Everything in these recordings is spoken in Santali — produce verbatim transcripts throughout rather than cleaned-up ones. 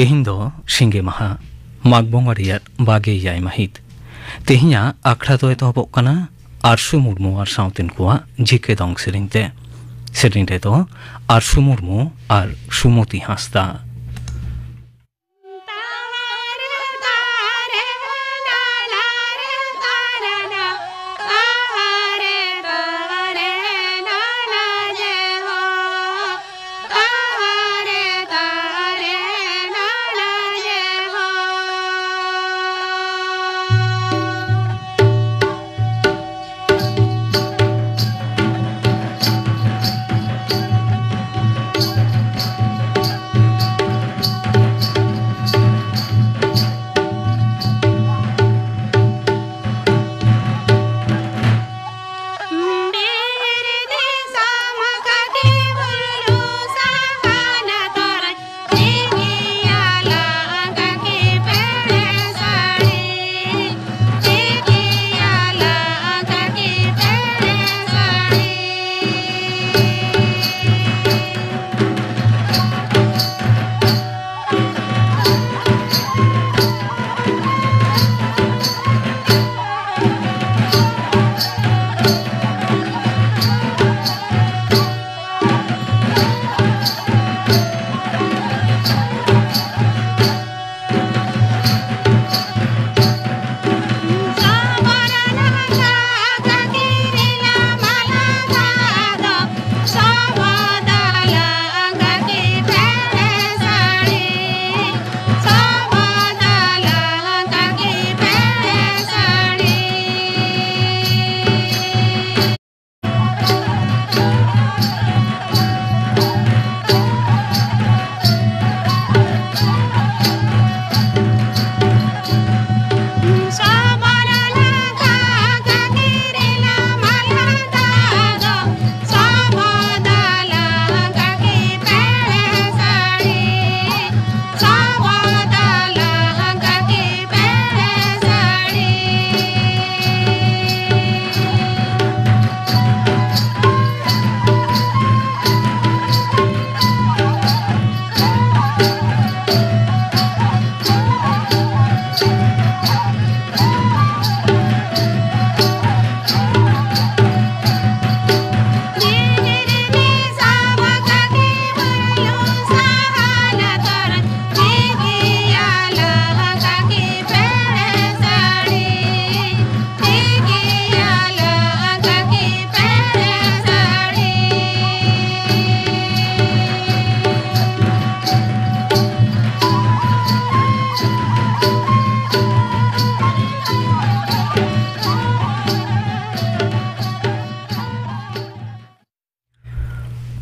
ᱛᱮᱦᱮᱧ ᱫᱚ ᱥᱤᱸᱜᱮ ᱢᱟᱦᱟ, ᱢᱟᱜᱽ ᱵᱚᱸᱜᱟ ᱨᱮᱭᱟᱜ ᱵᱟᱜᱮ ᱮᱭᱟᱭ ᱢᱟᱹᱦᱤᱛ᱾ ᱛᱮᱦᱮᱧᱟᱜ ᱟᱠᱷᱲᱟ ᱫᱚ ᱮᱛᱚᱦᱚᱵᱚᱜ ᱠᱟᱱᱟ ᱟᱨᱥᱩ ᱢᱩᱨᱢᱩ ᱟᱨ ᱥᱟᱶᱛᱮᱱ ᱠᱚᱣᱟᱜ ᱡᱤᱠᱮ ᱫᱚᱝ ᱥᱮᱨᱮᱧ ᱛᱮ᱾ ᱥᱮᱨᱮᱧ ᱨᱮᱫᱚ ᱟᱨᱥᱩ ᱢᱩᱨᱢᱩ ᱟᱨ ᱥᱩᱢᱚᱛᱤ ᱦᱟᱸᱥᱫᱟ᱾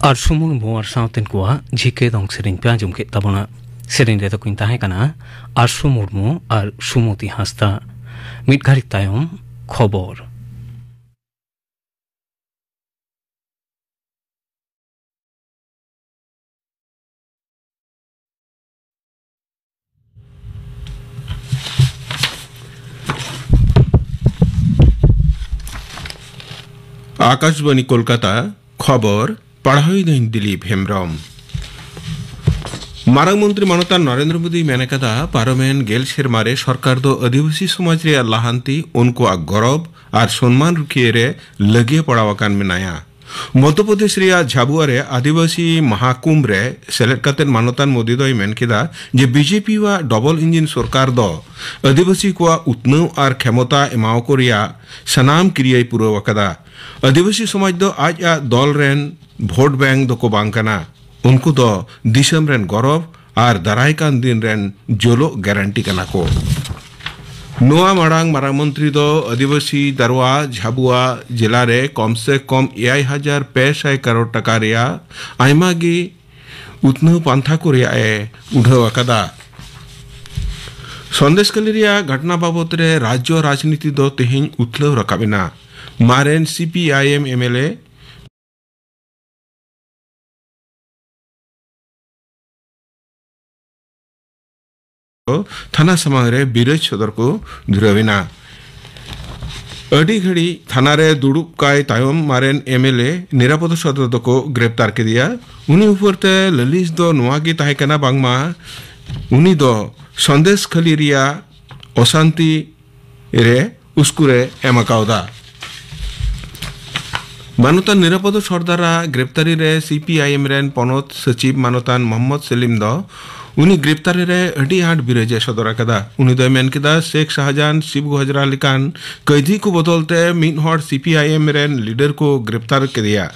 ᱟᱨᱥᱩ ᱢᱩᱨᱢᱩ ᱟᱨ ᱥᱟᱶᱛᱮᱱ ᱠᱚᱣᱟᱜ ᱡᱷᱤᱠᱟᱹ ᱫᱚᱝ ᱥᱮᱨᱮᱧ ᱯᱮ ᱟᱸᱡᱚᱢ ᱠᱮᱫ ᱛᱟᱵᱚᱱᱟ᱾ ᱥᱮᱨᱮᱧ ᱨᱮᱫᱚ ᱠᱤᱱ ᱛᱟᱦᱮᱸ ᱠᱟᱱᱟ ᱟᱨᱥᱩ ᱢᱩᱨᱢᱩ ᱟᱨ ᱥᱩᱢᱚᱛᱤ ᱦᱟᱸᱥᱫᱟ᱾ ᱢᱤᱫ ᱜᱷᱟᱹᱲᱤᱡ ᱛᱟᱭᱚᱢ ᱠᱷᱚᱵᱚᱨ᱾ ᱟᱠᱟᱥᱵᱟᱬᱤ ᱠᱳᱞᱠᱟᱛᱟ, ᱠᱷᱚᱵᱚᱨ ᱯᱟᱲᱦᱟᱣᱤᱫᱟᱹᱧ ᱫᱤᱞᱤᱯ ᱦᱮᱢᱵᱽᱨᱚᱢ᱾ ᱢᱟᱨᱟᱝ ᱢᱚᱱᱛᱨᱤ ᱢᱟᱱᱚᱛᱟᱱ ᱱᱚᱨᱮᱱᱫᱨᱚ ᱢᱳᱫᱤᱭ ᱢᱮᱱ ᱟᱠᱟᱫᱟ, ᱯᱟᱨᱚᱢᱮᱱ ᱜᱮᱞ ᱥᱮᱨᱢᱟ ᱨᱮ ᱥᱚᱨᱠᱟᱨ ᱫᱚ ᱟᱹᱫᱤᱵᱟᱹᱥᱤ ᱥᱚᱢᱟᱡᱽ ᱨᱮᱭᱟᱜ ᱞᱟᱦᱟᱱᱛᱤ, ᱩᱱᱠᱩᱣᱟᱜ ᱜᱚᱨᱚᱵᱽ ᱟᱨ ᱥᱚᱱᱢᱟᱱ ᱨᱩᱠᱷᱤᱭᱟᱹ ᱨᱮ ᱞᱟᱹᱜᱤᱭᱟᱹ ᱯᱟᱲᱟᱣ ᱟᱠᱟᱱ ᱢᱮᱱᱟᱭᱟ᱾ ᱢᱚᱫᱽᱫᱷᱚ ᱯᱨᱚᱫᱮᱥ ᱨᱮᱭᱟᱜ ᱡᱷᱟᱵᱩᱣᱟ ᱨᱮ ᱟᱹᱫᱤᱵᱟᱹᱥᱤ ᱢᱟᱦᱟᱠᱩᱢᱵᱷ ᱨᱮ ᱥᱮᱞᱮᱫ ᱠᱟᱛᱮ ᱢᱟᱱᱚᱛᱟᱱ ᱢᱳᱫᱤ ᱫᱚᱭ ᱢᱮᱱ ᱠᱮᱫᱟ ᱡᱮ ᱵᱤᱡᱮᱯᱤ ᱣᱟᱜ ᱰᱚᱵᱚᱞ ᱤᱧᱡᱤᱱ ᱥᱚᱨᱠᱟᱨ ᱫᱚ ᱟᱹᱫᱤᱵᱟᱹᱥᱤ ᱠᱚᱣᱟᱜ ᱩᱛᱱᱟᱹᱣ ᱟᱨ ᱠᱷᱮᱢᱚᱛᱟ ᱮᱢᱟᱣ ᱠᱚ ᱨᱮᱭᱟᱜ ᱥᱟᱱᱟᱢ ᱠᱤᱨᱤᱭᱟᱹᱭ ᱯᱩᱨᱟᱹᱣ ᱟᱠᱟᱫᱟ᱾ ᱟᱹᱫᱤᱵᱟᱹᱥᱤ ᱥᱚᱢᱟᱡᱽ ᱫᱚ ᱟᱡ ᱟᱜ ᱫᱚᱞ ᱨᱮᱱ ᱵᱷᱳᱴ ᱵᱮᱝᱠ ᱫᱚᱠᱚ ᱵᱟᱝ ᱠᱟᱱᱟ᱾ ᱩᱱᱠᱩ ᱫᱚ ᱫᱤᱥᱚᱢ ᱨᱮᱱ ᱜᱚᱨᱚᱵᱽ ᱟᱨ ᱫᱟᱨᱟᱭ ᱠᱟᱱ ᱫᱤᱱ ᱨᱮᱱ ᱡᱳᱞᱳᱜ ᱜᱟᱨᱟᱱᱴᱤ ᱠᱟᱱᱟ ᱠᱚ᱾ ᱱᱚᱣᱟ ᱢᱟᱲᱟᱝ ᱢᱟᱨᱟᱝ ᱢᱚᱱᱛᱨᱤ ᱫᱚ ᱟᱹᱫᱤᱵᱟᱹᱥᱤ ᱫᱟᱨᱣᱟ ᱡᱷᱟᱵᱩᱣᱟ ᱡᱮᱞᱟ ᱨᱮ ᱠᱚᱢ ᱥᱮ ᱠᱚᱢ ᱮᱭᱟᱭ ᱦᱟᱡᱟᱨ ᱯᱮ ᱥᱟᱭ ᱠᱟᱨᱳᱲ ᱴᱟᱠᱟ ᱨᱮᱭᱟᱜ ᱟᱭᱢᱟ ᱜᱮ ᱩᱛᱱᱟᱹᱣ ᱯᱟᱱᱛᱷᱟ ᱠᱚ ᱨᱮᱭᱟᱜ ᱮ ᱩᱰᱷᱟᱹᱣ ᱟᱠᱟᱫᱟ᱾ ᱥᱚᱱᱫᱮᱥᱠᱷᱟᱞᱤ ᱨᱮᱭᱟᱜ ᱜᱷᱚᱴᱱᱟ ᱵᱟᱵᱚᱛ ᱨᱮ ᱨᱟᱡᱽᱡᱚ ᱨᱟᱡᱽᱱᱤᱛᱤ ᱫᱚ ᱛᱮᱦᱮᱧ ᱩᱛᱞᱟᱹᱣ ᱨᱟᱠᱟᱵ ᱮᱱᱟ᱾ ᱢᱟᱨᱮᱱ C P I M M L A ᱛᱷᱟᱱᱟ ᱥᱟᱢᱟᱝ ᱨᱮ ᱵᱤᱨᱟᱹᱡᱽ ᱥᱚᱫᱚᱨ ᱠᱚ ᱫᱷᱩᱨᱟᱹᱣ ᱮᱱᱟ᱾ ᱟᱹᱰᱤ ᱜᱷᱟᱹᱲᱤᱡ ᱛᱷᱟᱱᱟ ᱨᱮ ᱫᱩᱲᱩᱵ ᱠᱟᱭ ᱛᱟᱭᱚᱢ ᱢᱟᱨᱮᱱ ᱮᱢ ᱮᱞ ᱮ ᱱᱤᱨᱟᱯᱚᱫ ᱥᱚᱫᱚᱨ ᱫᱚᱠᱚ ᱜᱨᱮᱯᱛᱟᱨ ᱠᱮᱫᱮᱭᱟ᱾ ᱩᱱᱤ ᱩᱯᱚᱨ ᱛᱮ ᱞᱟᱹᱞᱤᱥ ᱫᱚ ᱱᱚᱣᱟ ᱜᱮ ᱛᱟᱦᱮᱸ ᱠᱟᱱᱟ, ᱵᱟᱝᱢᱟ ᱩᱱᱤ ᱫᱚ ᱥᱚᱱᱫᱮᱥ ᱠᱷᱟᱹᱞᱤ ᱨᱮᱭᱟᱜ ᱚᱥᱟᱱᱛᱤ ᱨᱮ ᱩᱥᱠᱩᱨᱮ ᱮᱢ ᱟᱠᱟᱣᱫᱟ᱾ ᱢᱟᱱᱚᱛᱟᱱ ᱱᱤᱨᱟᱯᱚᱫ ᱥᱚᱨᱫᱟᱨᱟᱜ ᱜᱨᱮᱯᱛᱟᱨᱤ ᱨᱮ ᱥᱤ ᱯᱤ ᱟᱭ ᱮᱢ ᱨᱮᱱ ᱯᱚᱱᱚᱛ ᱥᱚᱪᱤᱵᱽ ᱢᱟᱱᱚᱛᱟᱱ ᱢᱚᱦᱚᱢᱢᱚᱫᱽ ᱥᱮᱞᱤᱢ ᱫᱚ ᱩᱱᱤ ᱜᱨᱮᱯᱛᱟᱨᱤ ᱨᱮ ᱟᱹᱰᱤ ᱟᱸᱴ ᱵᱤᱨᱟᱹᱡᱽ ᱮ ᱥᱚᱫᱚᱨ ᱟᱠᱟᱫᱟ᱾ ᱩᱱᱤ ᱫᱚᱭ ᱢᱮᱱ ᱠᱮᱫᱟ, ᱥᱮᱠᱷ ᱥᱟᱦᱟᱡᱟᱱ, ᱥᱤᱵᱩ ᱦᱟᱡᱽᱨᱟ ᱞᱮᱠᱟᱱ ᱠᱟᱹᱭᱫᱷᱤ ᱠᱚ ᱵᱚᱫᱚᱞ ᱛᱮ ᱢᱤᱫ ᱦᱚᱲ ᱥᱤ ᱯᱤ ᱟᱭ ᱮᱢ ᱨᱮᱱ ᱞᱤᱰᱟᱨ ᱠᱚ ᱜᱨᱮᱯᱛᱟᱨ ᱠᱮᱫᱮᱭᱟ᱾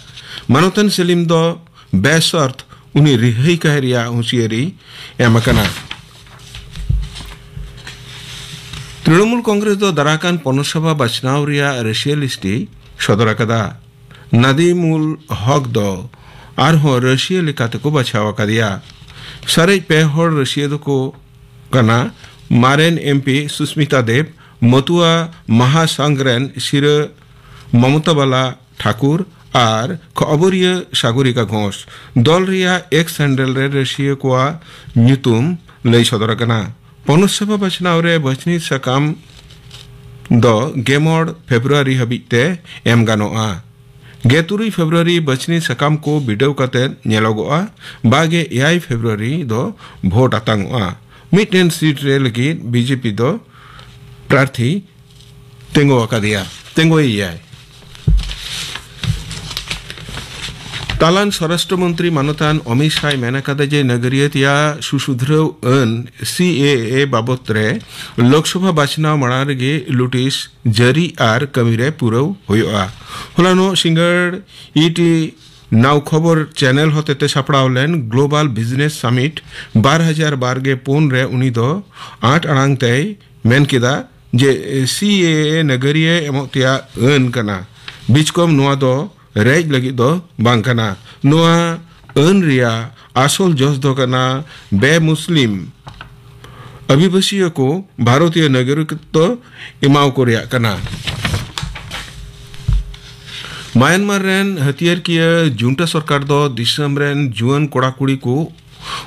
ᱢᱟᱱᱚᱛᱟᱱ ᱥᱮᱞᱤᱢ ᱫᱚ ᱵᱮᱥᱚᱨᱛ ᱩᱱᱤ ᱨᱤᱦᱟᱹᱭ ᱠᱟᱭ ᱨᱮᱭᱟᱜ ᱦᱩᱸᱥᱤᱭᱟᱹᱨᱤ ᱮᱢ ᱟᱠᱟᱱᱟ᱾ ᱛᱨᱤᱱᱚᱢᱩᱞ ᱠᱚᱝᱜᱨᱮᱥ ᱫᱚ ᱫᱟᱨᱟᱠᱟᱱ ᱯᱚᱱᱚᱛ ᱥᱚᱵᱷᱟ ᱵᱟᱪᱷᱱᱟᱣ ᱨᱮᱭᱟᱜ ᱨᱟᱹᱥᱤᱭᱟᱹ ᱞᱤᱥᱴ ᱮ ᱥᱚᱫᱚᱨ ᱟᱠᱟᱫᱟ᱾ ᱱᱟᱫᱤᱢᱩᱞ ᱦᱚᱠ ᱫᱚ ᱟᱨᱦᱚᱸ ᱨᱟᱹᱥᱤᱭᱟᱹ ᱞᱮᱠᱟᱛᱮᱠᱚ ᱵᱟᱪᱷᱟᱣ ᱟᱠᱟᱫᱮᱭᱟ᱾ ᱥᱟᱨᱮᱡ ᱯᱮ ᱦᱚᱲ ᱨᱟᱹᱥᱤᱭᱟᱹ ᱫᱚᱠᱚ ᱠᱟᱱᱟ ᱢᱟᱨᱮᱱ ᱮᱢᱯᱤ ᱥᱩᱥᱢᱤᱛᱟ ᱫᱮᱵᱽ, ᱢᱚᱛᱩᱣᱟ ᱢᱟᱦᱟᱥᱟᱝᱜᱽ ᱨᱮᱱ ᱥᱤᱨᱟᱹ ᱢᱚᱢᱚᱛᱟ ᱵᱟᱞᱟ ᱴᱷᱟᱠᱩᱨ ᱟᱨ ᱠᱷᱚᱵᱚᱨᱤᱭᱟᱹ ᱥᱟᱜᱚᱨᱤᱠᱟ ᱜᱷᱳᱥ᱾ ᱫᱚᱞ ᱨᱮᱭᱟᱜ ᱮᱠᱥ ᱦᱮᱱᱰᱮᱞ ᱨᱮ ᱨᱟᱹᱥᱤᱭᱟᱹ ᱠᱚᱣᱟᱜ ᱧᱩᱛᱩᱢ ᱞᱟᱹᱭ ᱥᱚᱫᱚᱨ ᱟᱠᱟᱱᱟ᱾ ᱯᱚᱱᱚᱛ ᱥᱚᱵᱷᱟ ᱵᱟᱪᱷᱱᱟᱣ ᱨᱮ ᱵᱟᱹᱪᱷᱱᱤ ᱥᱟᱠᱟᱢ ᱫᱚ ᱜᱮᱢᱚᱬ ᱯᱷᱮᱵᱨᱩᱣᱟᱨᱤ ᱦᱟᱹᱵᱤᱡ ᱛᱮ ᱮᱢ ᱜᱟᱱᱚᱜᱼᱟ᱾ ᱜᱮᱞ ᱛᱩᱨᱩᱭ ᱯᱷᱮᱵᱨᱩᱣᱟᱨᱤ ᱵᱟᱹᱪᱷᱱᱤ ᱥᱟᱠᱟᱢ ᱠᱚ ᱵᱤᱰᱟᱹᱣ ᱠᱟᱛᱮ ᱧᱮᱞᱚᱜᱚᱜᱼᱟ᱾ ᱵᱟᱜᱮ ᱮᱭᱟᱭ ᱯᱷᱮᱵᱨᱩᱣᱟᱨᱤ ᱫᱚ ᱵᱷᱳᱴ ᱟᱛᱟᱝᱚᱜᱼᱟ᱾ ᱢᱤᱫᱴᱮᱱ ᱥᱤᱴ ᱨᱮ ᱞᱟᱹᱜᱤᱫ ᱵᱤᱡᱮᱯᱤ ᱫᱚ ᱯᱨᱟᱨᱛᱷᱤ ᱛᱤᱸᱜᱩ ᱟᱠᱟᱫᱮᱭᱟ, ᱛᱤᱸᱜᱩᱭᱮᱭᱟᱭ᱾ ᱛᱟᱞᱟᱱ ᱥᱚᱨᱟᱥᱴᱨᱚ ᱢᱚᱱᱛᱨᱤ ᱢᱟᱱᱚᱛᱟᱱ ᱚᱢᱤᱛ ᱥᱟᱦᱭ ᱢᱮᱱ ᱟᱠᱟᱫᱟ ᱡᱮ ᱱᱟᱜᱟᱨᱤᱭᱟᱹ ᱛᱮᱭᱟᱜ ᱥᱩᱥᱩᱫᱷᱨᱟᱹᱣ ᱟᱹᱱ ᱥᱤ ᱮ ᱮ ᱵᱟᱵᱚᱛ ᱨᱮ ᱞᱳᱠᱥᱚᱵᱷᱟ ᱵᱟᱪᱷᱱᱟᱣ ᱢᱟᱲᱟᱝ ᱨᱮᱜᱮ ᱞᱩᱴᱤᱥ ᱡᱟᱹᱨᱤ ᱟᱨ ᱠᱟᱹᱢᱤ ᱨᱮ ᱯᱩᱨᱟᱹᱣ ᱦᱩᱭᱩᱜᱼᱟ᱾ ᱦᱚᱞᱟᱱᱚᱜ ᱥᱤᱸᱜᱟᱹᱲ ᱤ ᱴᱤ ᱱᱟᱣ ᱠᱷᱚᱵᱚᱨ ᱪᱮᱱᱮᱞ ᱦᱚᱛᱮᱛᱮ ᱥᱟᱯᱲᱟᱣ ᱞᱮᱱ ᱜᱞᱳᱵᱟᱞ ᱵᱤᱡᱽᱱᱮᱥ ᱥᱟᱢᱤᱴ ᱵᱟᱨ ᱦᱟᱡᱟᱨ ᱵᱟᱨ ᱜᱮ ᱯᱩᱱ ᱨᱮ ᱩᱱᱤ ᱫᱚ ᱟᱸᱴ ᱟᱲᱟᱝ ᱛᱮᱭ ᱢᱮᱱ ᱠᱮᱫᱟ ᱡᱮ ᱥᱤ ᱮ ᱮ ᱱᱟᱜᱟᱨᱤᱭᱟᱹ ᱮᱢᱚᱜ ᱛᱮᱭᱟᱜ ᱟᱹᱱ ᱠᱟᱱᱟ᱾ ᱵᱤᱪᱠᱚᱢ ᱱᱚᱣᱟ ᱫᱚ ᱨᱮᱡ ᱞᱟᱹᱜᱤᱫ ᱫᱚ ᱵᱟᱝ ᱠᱟᱱᱟ᱾ ᱱᱚᱣᱟ ᱟᱹᱱ ᱨᱮᱭᱟᱜ ᱟᱥᱚᱞ ᱡᱚᱥ ᱫᱚ ᱠᱟᱱᱟ ᱵᱮ-ᱢᱩᱥᱞᱤᱢ ᱟᱹᱫᱤᱵᱟᱹᱥᱤᱭᱟᱹ ᱠᱚ ᱵᱷᱟᱨᱚᱛᱤᱭᱚ ᱱᱟᱜᱚᱨᱤᱠᱛᱚ ᱮᱢᱟᱣ ᱠᱚ ᱨᱮᱭᱟᱜ ᱠᱟᱱᱟ᱾ ᱢᱟᱭᱟᱱᱢᱟᱨ ᱨᱮᱱ ᱦᱟᱹᱛᱭᱟᱹᱨ ᱠᱤᱭᱟᱹ ᱡᱩᱱᱴᱟ ᱥᱚᱨᱠᱟᱨ ᱫᱚ ᱫᱤᱥᱚᱢ ᱨᱮᱱ ᱡᱩᱣᱟᱹᱱ ᱠᱚᱲᱟ ᱠᱩᱲᱤ ᱠᱚ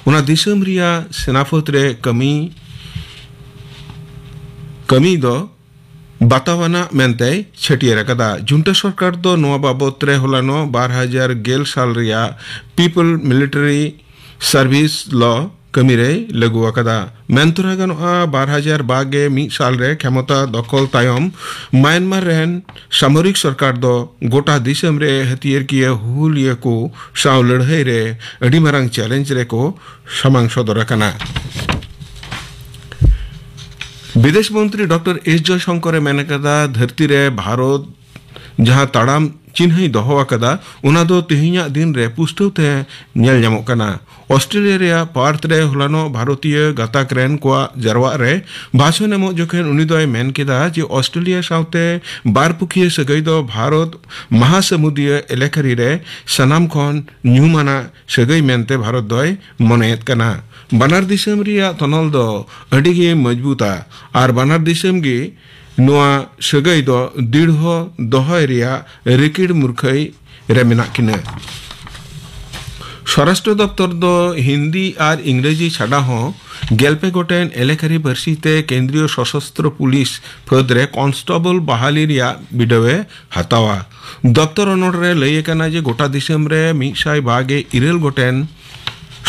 ᱚᱱᱟ ᱫᱤᱥᱚᱢ ᱨᱮᱭᱟᱜ ᱥᱮᱱᱟᱯᱷᱟᱹᱫ ᱨᱮ ᱠᱟᱹᱢᱤ ᱠᱟᱹᱢᱤ ᱫᱚ ᱵᱟᱛᱟᱣᱟᱱᱟᱜ ᱢᱮᱱᱛᱮᱭ ᱪᱷᱟᱹᱴᱭᱟᱹᱨ ᱟᱠᱟᱫᱟ᱾ ᱡᱩᱱᱴᱟ ᱥᱚᱨᱠᱟᱨ ᱫᱚ ᱱᱚᱣᱟ ᱵᱟᱵᱚᱛ ᱨᱮ ᱦᱚᱞᱟᱱᱚᱜ ᱵᱟᱨ ᱦᱟᱡᱟᱨ ᱜᱮᱞ ᱥᱟᱞ ᱨᱮᱭᱟᱜ ᱯᱤᱯᱚᱞ ᱢᱤᱞᱤᱴᱟᱨᱤ ᱥᱟᱨᱵᱷᱤᱥ ᱞᱚ ᱠᱟᱹᱢᱤ ᱨᱮᱭ ᱞᱟᱹᱜᱩ ᱟᱠᱟᱫᱟ᱾ ᱢᱮᱱ ᱛᱚᱨᱟ ᱜᱟᱱᱚᱜᱼᱟ, ᱵᱟᱨ ᱦᱟᱡᱟᱨ ᱵᱟᱜᱮ ᱢᱤᱫ ᱥᱟᱞ ᱨᱮ ᱠᱷᱮᱢᱚᱛᱟ ᱫᱚᱠᱷᱚᱞ ᱛᱟᱭᱚᱢ ᱢᱟᱭᱟᱱᱢᱟᱨ ᱨᱮᱱ ᱥᱟᱢᱚᱨᱤᱠ ᱥᱚᱨᱠᱟᱨ ᱫᱚ ᱜᱚᱴᱟ ᱫᱤᱥᱚᱢ ᱨᱮ ᱦᱟᱹᱛᱭᱟᱹᱨ ᱠᱤᱭᱟᱹ ᱦᱩᱞᱤᱭᱟᱹ ᱠᱚ ᱥᱟᱶ ᱞᱟᱹᱲᱦᱟᱹᱭ ᱨᱮ ᱟᱹᱰᱤ ᱢᱟᱨᱟᱝ ᱪᱮᱞᱮᱧᱡᱽ ᱨᱮᱠᱚ ᱥᱟᱢᱟᱝ ᱥᱚᱫᱚᱨ ᱟᱠᱟᱱᱟ᱾ ᱵᱤᱫᱮᱥ ᱢᱚᱱᱛᱨᱤ ᱰᱚᱠᱴᱚᱨ ᱮᱥ ᱡᱚᱭᱥᱚᱝᱠᱚᱨ ᱮ ᱢᱮᱱ ᱟᱠᱟᱫᱟ, ᱫᱷᱟᱹᱨᱛᱤ ᱨᱮ ᱵᱷᱟᱨᱚᱛ ᱡᱟᱦᱟᱸ ᱛᱟᱲᱟᱢ ᱪᱤᱱᱦᱟᱹᱭ ᱫᱚᱦᱚ ᱟᱠᱟᱫᱟ, ᱚᱱᱟ ᱫᱚ ᱛᱮᱦᱮᱧᱟᱜ ᱫᱤᱱ ᱨᱮ ᱯᱩᱥᱴᱟᱹᱣ ᱛᱮ ᱧᱮᱞ ᱧᱟᱢᱚᱜ ᱠᱟᱱᱟ᱾ ᱚᱥᱴᱨᱮᱞᱤᱭᱟ ᱨᱮᱭᱟᱜ ᱯᱟᱨᱛᱷ ᱨᱮ ᱦᱚᱞᱟᱱᱚᱜ ᱵᱷᱟᱨᱚᱛᱤᱭᱚ ᱜᱟᱛᱟᱠ ᱨᱮᱱ ᱠᱚᱣᱟᱜ ᱡᱟᱨᱣᱟᱜ ᱨᱮ ᱵᱷᱟᱥᱚᱱ ᱮᱢᱚᱜ ᱡᱚᱠᱷᱮᱱ ᱩᱱᱤ ᱫᱚᱭ ᱢᱮᱱ ᱠᱮᱫᱟ ᱡᱮ ᱚᱥᱴᱨᱮᱞᱤᱭᱟ ᱥᱟᱶᱛᱮ ᱵᱟᱨ ᱯᱩᱠᱷᱤᱭᱟᱹ ᱥᱟᱹᱜᱟᱹᱭ ᱫᱚ ᱵᱷᱟᱨᱚᱛ ᱢᱟᱦᱟᱥᱟᱹᱢᱩᱫᱤᱭᱟᱹ ᱮᱞᱟᱠᱟᱨᱤ ᱨᱮ ᱥᱟᱱᱟᱢ ᱠᱷᱚᱱ ᱧᱩᱢᱟᱱᱟᱜ ᱥᱟᱹᱜᱟᱹᱭ ᱢᱮᱱᱛᱮ ᱵᱷᱟᱨᱚᱛ ᱫᱚᱭ ᱢᱚᱱᱮᱭᱮᱫ ᱠᱟᱱᱟ᱾ ᱵᱟᱱᱟᱨ ᱫᱤᱥᱚᱢ ᱨᱮᱭᱟᱜ ᱛᱚᱱᱚᱞ ᱫᱚ ᱟᱹᱰᱤ ᱜᱮ ᱢᱚᱡᱽᱵᱩᱛᱟ ᱟᱨ ᱵᱟᱱᱟᱨ ᱫᱤᱥᱚᱢ ᱜᱮ ᱱᱚᱣᱟ ᱥᱟᱹᱜᱟᱹᱭ ᱫᱚ ᱫᱤᱲᱦᱚ ᱫᱚᱦᱚᱭ ᱨᱮᱭᱟᱜ ᱨᱤᱠᱤᱲ ᱢᱩᱨᱠᱷᱟᱹᱭ ᱨᱮ ᱢᱮᱱᱟᱜ ᱠᱤᱱᱟ᱾ ᱥᱚᱨᱟᱥᱴᱨᱚ ᱫᱚᱯᱛᱚᱨ ᱫᱚ ᱦᱤᱱᱫᱤ ᱟᱨ ᱤᱝᱨᱮᱡᱤ ᱪᱷᱟᱰᱟ ᱦᱚᱸ ᱜᱮᱞ ᱯᱮ ᱜᱚᱴᱮᱱ ᱮᱞᱮᱠᱟᱨᱤ ᱯᱟᱹᱨᱥᱤ ᱛᱮ ᱠᱮᱱᱫᱨᱤᱭᱚ ᱥᱚᱥᱚᱥᱛᱨᱚ ᱯᱩᱞᱤᱥ ᱯᱷᱟᱹᱫᱽ ᱨᱮ ᱠᱚᱱᱥᱴᱮᱵᱚᱞ ᱵᱟᱦᱟᱞᱤ ᱨᱮᱭᱟᱜ ᱵᱤᱰᱟᱹᱣᱮ ᱦᱟᱛᱟᱣᱟ᱾ ᱫᱚᱯᱛᱚᱨ ᱚᱱᱚᱬ ᱨᱮ ᱞᱟᱹᱭ ᱟᱠᱟᱱᱟ ᱡᱮ ᱜᱚᱴᱟ ᱫᱤᱥᱚᱢ ᱨᱮ ᱢᱤᱫ ᱥᱟᱭ ᱵᱟᱜᱮ ᱤᱨᱟᱹᱞ ᱜᱚᱴᱮᱱ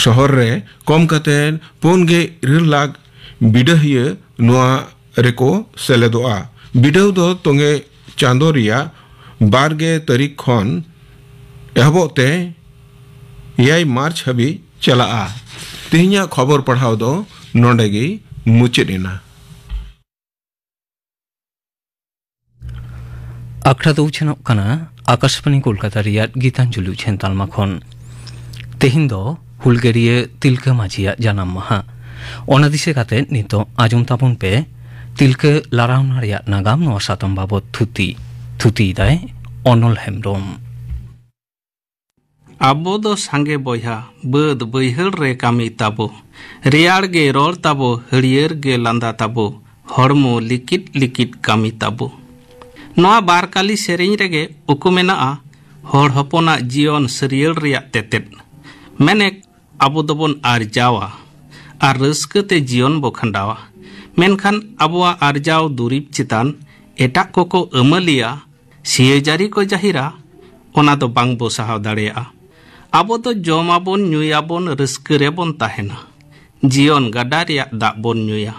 ᱥᱚᱦᱚᱨ ᱨᱮ ᱠᱚᱢ ᱠᱟᱛᱮ ᱯᱩᱱ ᱜᱮ ᱤᱨᱟᱹᱞ ᱞᱟᱠᱷ ᱵᱤᱰᱟᱹᱦᱤᱭᱟᱹ ᱱᱚᱣᱟ ᱨᱮᱠᱚ ᱥᱮᱞᱮᱫᱚᱜᱼᱟ᱾ ᱵᱤᱰᱟᱹᱣ ᱫᱚ ᱛᱚᱸᱜᱮ ᱪᱟᱸᱫᱚ ᱨᱮᱭᱟᱜ ᱵᱟᱨ ᱜᱮ ᱛᱟᱹᱨᱤᱠᱷ ᱠᱷᱚᱱ ᱮᱦᱚᱵᱚᱜ ᱛᱮ ᱮᱭᱟᱭ ᱢᱟᱨᱪ ᱦᱟᱹᱵᱤᱡ ᱪᱟᱞᱟᱜᱼᱟ᱾ ᱛᱮᱦᱮᱧᱟᱜ ᱠᱷᱚᱵᱚᱨ ᱯᱟᱲᱦᱟᱣ ᱫᱚ ᱱᱚᱰᱮ ᱜᱮ ᱢᱩᱪᱟᱹᱫ ᱮᱱᱟ᱾ ᱟᱠᱷᱲᱟ ᱫᱚ ᱩᱪᱷᱟᱹᱱᱚᱜ ᱠᱟᱱᱟ ᱟᱠᱟᱥᱵᱟᱱᱤ ᱠᱳᱞᱠᱟᱛᱟ ᱨᱮᱭᱟᱜ ᱜᱤᱛᱟᱧᱡᱚᱞᱤ ᱩᱪᱷᱟᱹᱱ ᱛᱟᱞᱢᱟ ᱠᱷᱚᱱ᱾ ᱛᱮᱦᱮᱧ ᱫᱚ ᱦᱩᱞᱜᱟᱹᱨᱤᱭᱟᱹ ᱛᱤᱞᱠᱟᱹ ᱢᱟᱹᱡᱷᱤᱭᱟᱜ ᱡᱟᱱᱟᱢ ᱢᱟᱦᱟ᱾ ᱚᱱᱟ ᱫᱤᱥᱟᱹ ᱠᱟᱛᱮ ᱱᱤᱛᱚᱜ ᱟᱸᱡᱚᱢ ᱛᱟᱵᱚᱱ ᱯᱮ ᱛᱤᱞᱠᱟᱹ ᱞᱟᱨᱟᱣᱱᱟ ᱨᱮᱭᱟᱜ ᱱᱟᱜᱟᱢ ᱱᱚᱣᱟ ᱥᱟᱛᱟᱢ ᱵᱟᱵᱚᱛ ᱛᱷᱩᱛᱤ᱾ ᱛᱷᱩᱛᱤᱭᱮᱫᱟᱭ ᱚᱱᱚᱞ ᱦᱮᱢᱵᱽᱨᱚᱢ᱾ ᱟᱵᱚ ᱫᱚ ᱥᱟᱸᱜᱮ ᱵᱚᱭᱦᱟ, ᱵᱟᱹᱫᱽ ᱵᱟᱹᱭᱦᱟᱹᱲ ᱨᱮ ᱠᱟᱹᱢᱤ ᱛᱟᱵᱚ᱾ ᱨᱮᱭᱟᱲ ᱜᱮ ᱨᱚᱲ ᱛᱟᱵᱚ, ᱦᱟᱹᱨᱭᱟᱹᱲ ᱜᱮ ᱞᱟᱸᱫᱟ ᱛᱟᱵᱚ, ᱦᱚᱲᱢᱚ ᱞᱤᱠᱤᱫ ᱞᱤᱠᱤᱫ ᱠᱟᱹᱢᱤ ᱛᱟᱵᱚ᱾ ᱱᱚᱣᱟ ᱵᱟᱨ ᱠᱟᱞᱤ ᱥᱮᱨᱮᱧ ᱨᱮᱜᱮ ᱩᱠᱩ ᱢᱮᱱᱟᱜᱼᱟ ᱦᱚᱲ ᱦᱚᱯᱚᱱᱟᱜ ᱡᱤᱭᱚᱱ ᱥᱟᱹᱨᱭᱟᱹᱲ ᱨᱮᱭᱟᱜ ᱛᱮᱛᱮᱫ᱾ ᱢᱮᱱᱮᱠ ᱟᱵᱚ ᱫᱚᱵᱚᱱ ᱟᱨᱡᱟᱣᱟ ᱟᱨ ᱨᱟᱹᱥᱠᱟᱹ ᱛᱮ ᱡᱤᱭᱚᱱ ᱵᱚ ᱠᱷᱟᱸᱰᱟᱣᱟ᱾ ᱢᱮᱱᱠᱷᱟᱱ ᱟᱵᱚᱣᱟᱜ ᱟᱨᱡᱟᱣ ᱫᱩᱨᱤᱵᱽ ᱪᱮᱛᱟᱱ ᱮᱴᱟᱜ ᱠᱚᱠᱚ ᱟᱹᱢᱟᱹᱞᱤᱭᱟ, ᱥᱤᱭᱟᱹᱡᱟᱹᱨᱤ ᱠᱚ ᱡᱟᱹᱦᱤᱨᱟ, ᱚᱱᱟ ᱫᱚ ᱵᱟᱝ ᱵᱚ ᱥᱟᱦᱟᱣ ᱫᱟᱲᱮᱭᱟᱜᱼᱟ᱾ ᱟᱵᱚ ᱫᱚ ᱡᱚᱢᱟᱵᱚᱱ, ᱧᱩᱭᱟᱵᱚᱱ, ᱨᱟᱹᱥᱠᱟᱹ ᱨᱮᱵᱚᱱ ᱛᱟᱦᱮᱱᱟ᱾ ᱡᱤᱭᱚᱱ ᱜᱟᱰᱟ ᱨᱮᱭᱟᱜ ᱫᱟᱜ ᱵᱚᱱ ᱧᱩᱭᱟ᱾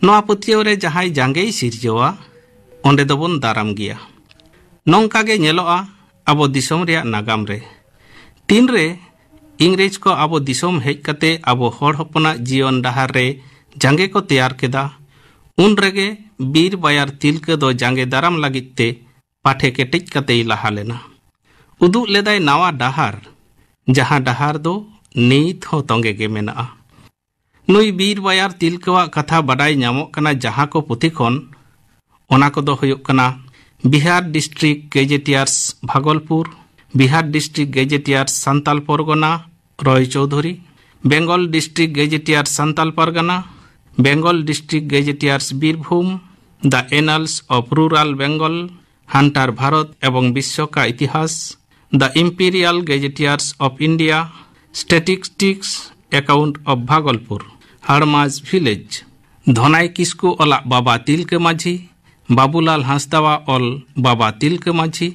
ᱱᱚᱣᱟ ᱯᱟᱹᱛᱭᱟᱹᱣ ᱨᱮ ᱡᱟᱦᱟᱸᱭ ᱡᱟᱸᱜᱮᱭ ᱥᱤᱨᱡᱟᱹᱣᱟ, ᱚᱸᱰᱮ ᱫᱚᱵᱚᱱ ᱫᱟᱨᱟᱢ ᱜᱮᱭᱟ᱾ ᱱᱚᱝᱠᱟ ᱜᱮ ᱧᱮᱞᱚᱜᱼᱟ ᱟᱵᱚ ᱫᱤᱥᱚᱢ ᱨᱮᱭᱟᱜ ᱱᱟᱜᱟᱢ ᱨᱮ᱾ ᱛᱤᱱᱨᱮ ᱤᱝᱨᱮᱡᱽ ᱠᱚ ᱟᱵᱚ ᱫᱤᱥᱚᱢ ᱦᱮᱡ ᱠᱟᱛᱮ ᱟᱵᱚ ᱦᱚᱲ ᱦᱚᱯᱚᱱᱟᱜ ᱡᱤᱭᱚᱱ ᱰᱟᱦᱟᱨ ᱨᱮ ᱡᱟᱸᱜᱮ ᱠᱚ ᱛᱮᱭᱟᱨ ᱠᱮᱫᱟ, ᱩᱱ ᱨᱮᱜᱮ ᱵᱤᱨ ᱵᱟᱭᱟᱨ ᱛᱤᱞᱠᱟᱹ ᱫᱚ ᱡᱟᱸᱜᱮ ᱫᱟᱨᱟᱢ ᱞᱟᱹᱜᱤᱫ ᱛᱮ ᱯᱟᱴᱷᱮ ᱠᱮᱴᱮᱡ ᱠᱟᱛᱮᱭ ᱞᱟᱦᱟ ᱞᱮᱱᱟ᱾ ᱩᱫᱩᱜ ᱞᱮᱫᱟᱭ ᱱᱟᱣᱟ ᱰᱟᱦᱟᱨ, ᱡᱟᱦᱟᱸ ᱰᱟᱦᱟᱨ ᱫᱚ ᱱᱤᱛ ᱦᱚᱸ ᱛᱚᱸᱜᱮ ᱜᱮ ᱢᱮᱱᱟᱜᱼᱟ᱾ ᱱᱩᱭ ᱵᱤᱨ ᱵᱟᱭᱟᱨ ᱛᱤᱞᱠᱟᱹᱣᱟᱜ ᱠᱟᱛᱷᱟ ᱵᱟᱰᱟᱭ ᱧᱟᱢᱚᱜ ᱠᱟᱱᱟ ᱡᱟᱦᱟᱸ ᱠᱚ ᱯᱩᱛᱷᱤ ᱠᱷᱚᱱ, ᱚᱱᱟ ᱠᱚᱫᱚ ᱦᱩᱭᱩᱜ ᱠᱟᱱᱟ Bihar district gazetteers Bhagalpur, Bihar district gazetteers Santal Pargana Roy Chowdhury, Bengal district gazetteers Santal Pargana, Bengal district gazetteers Birbhum, the annals of rural Bengal, Hunter Bharat ᱮᱵᱚᱝ ᱵᱤᱥᱥᱚ ᱠᱟ ᱤᱛᱤᱦᱟᱥ, the imperial gazetteers of India, statistics account of Bhagalpur, ᱦᱟᱲᱢᱟᱡᱽ ᱵᱷᱤᱞᱮᱡᱽ, ᱫᱷᱚᱱᱟᱭ ᱠᱤᱥᱠᱩ ᱚᱞᱟᱜ ᱵᱟᱵᱟ ᱛᱤᱞᱠᱟᱹ ᱢᱟᱹᱡᱷᱤ, ᱵᱟᱵᱩᱞᱟᱞ ᱦᱟᱸᱥᱫᱟᱣᱟᱜ ᱚᱞ ᱵᱟᱵᱟ ᱛᱤᱞᱠᱟᱹ ᱢᱟᱹᱡᱷᱤ,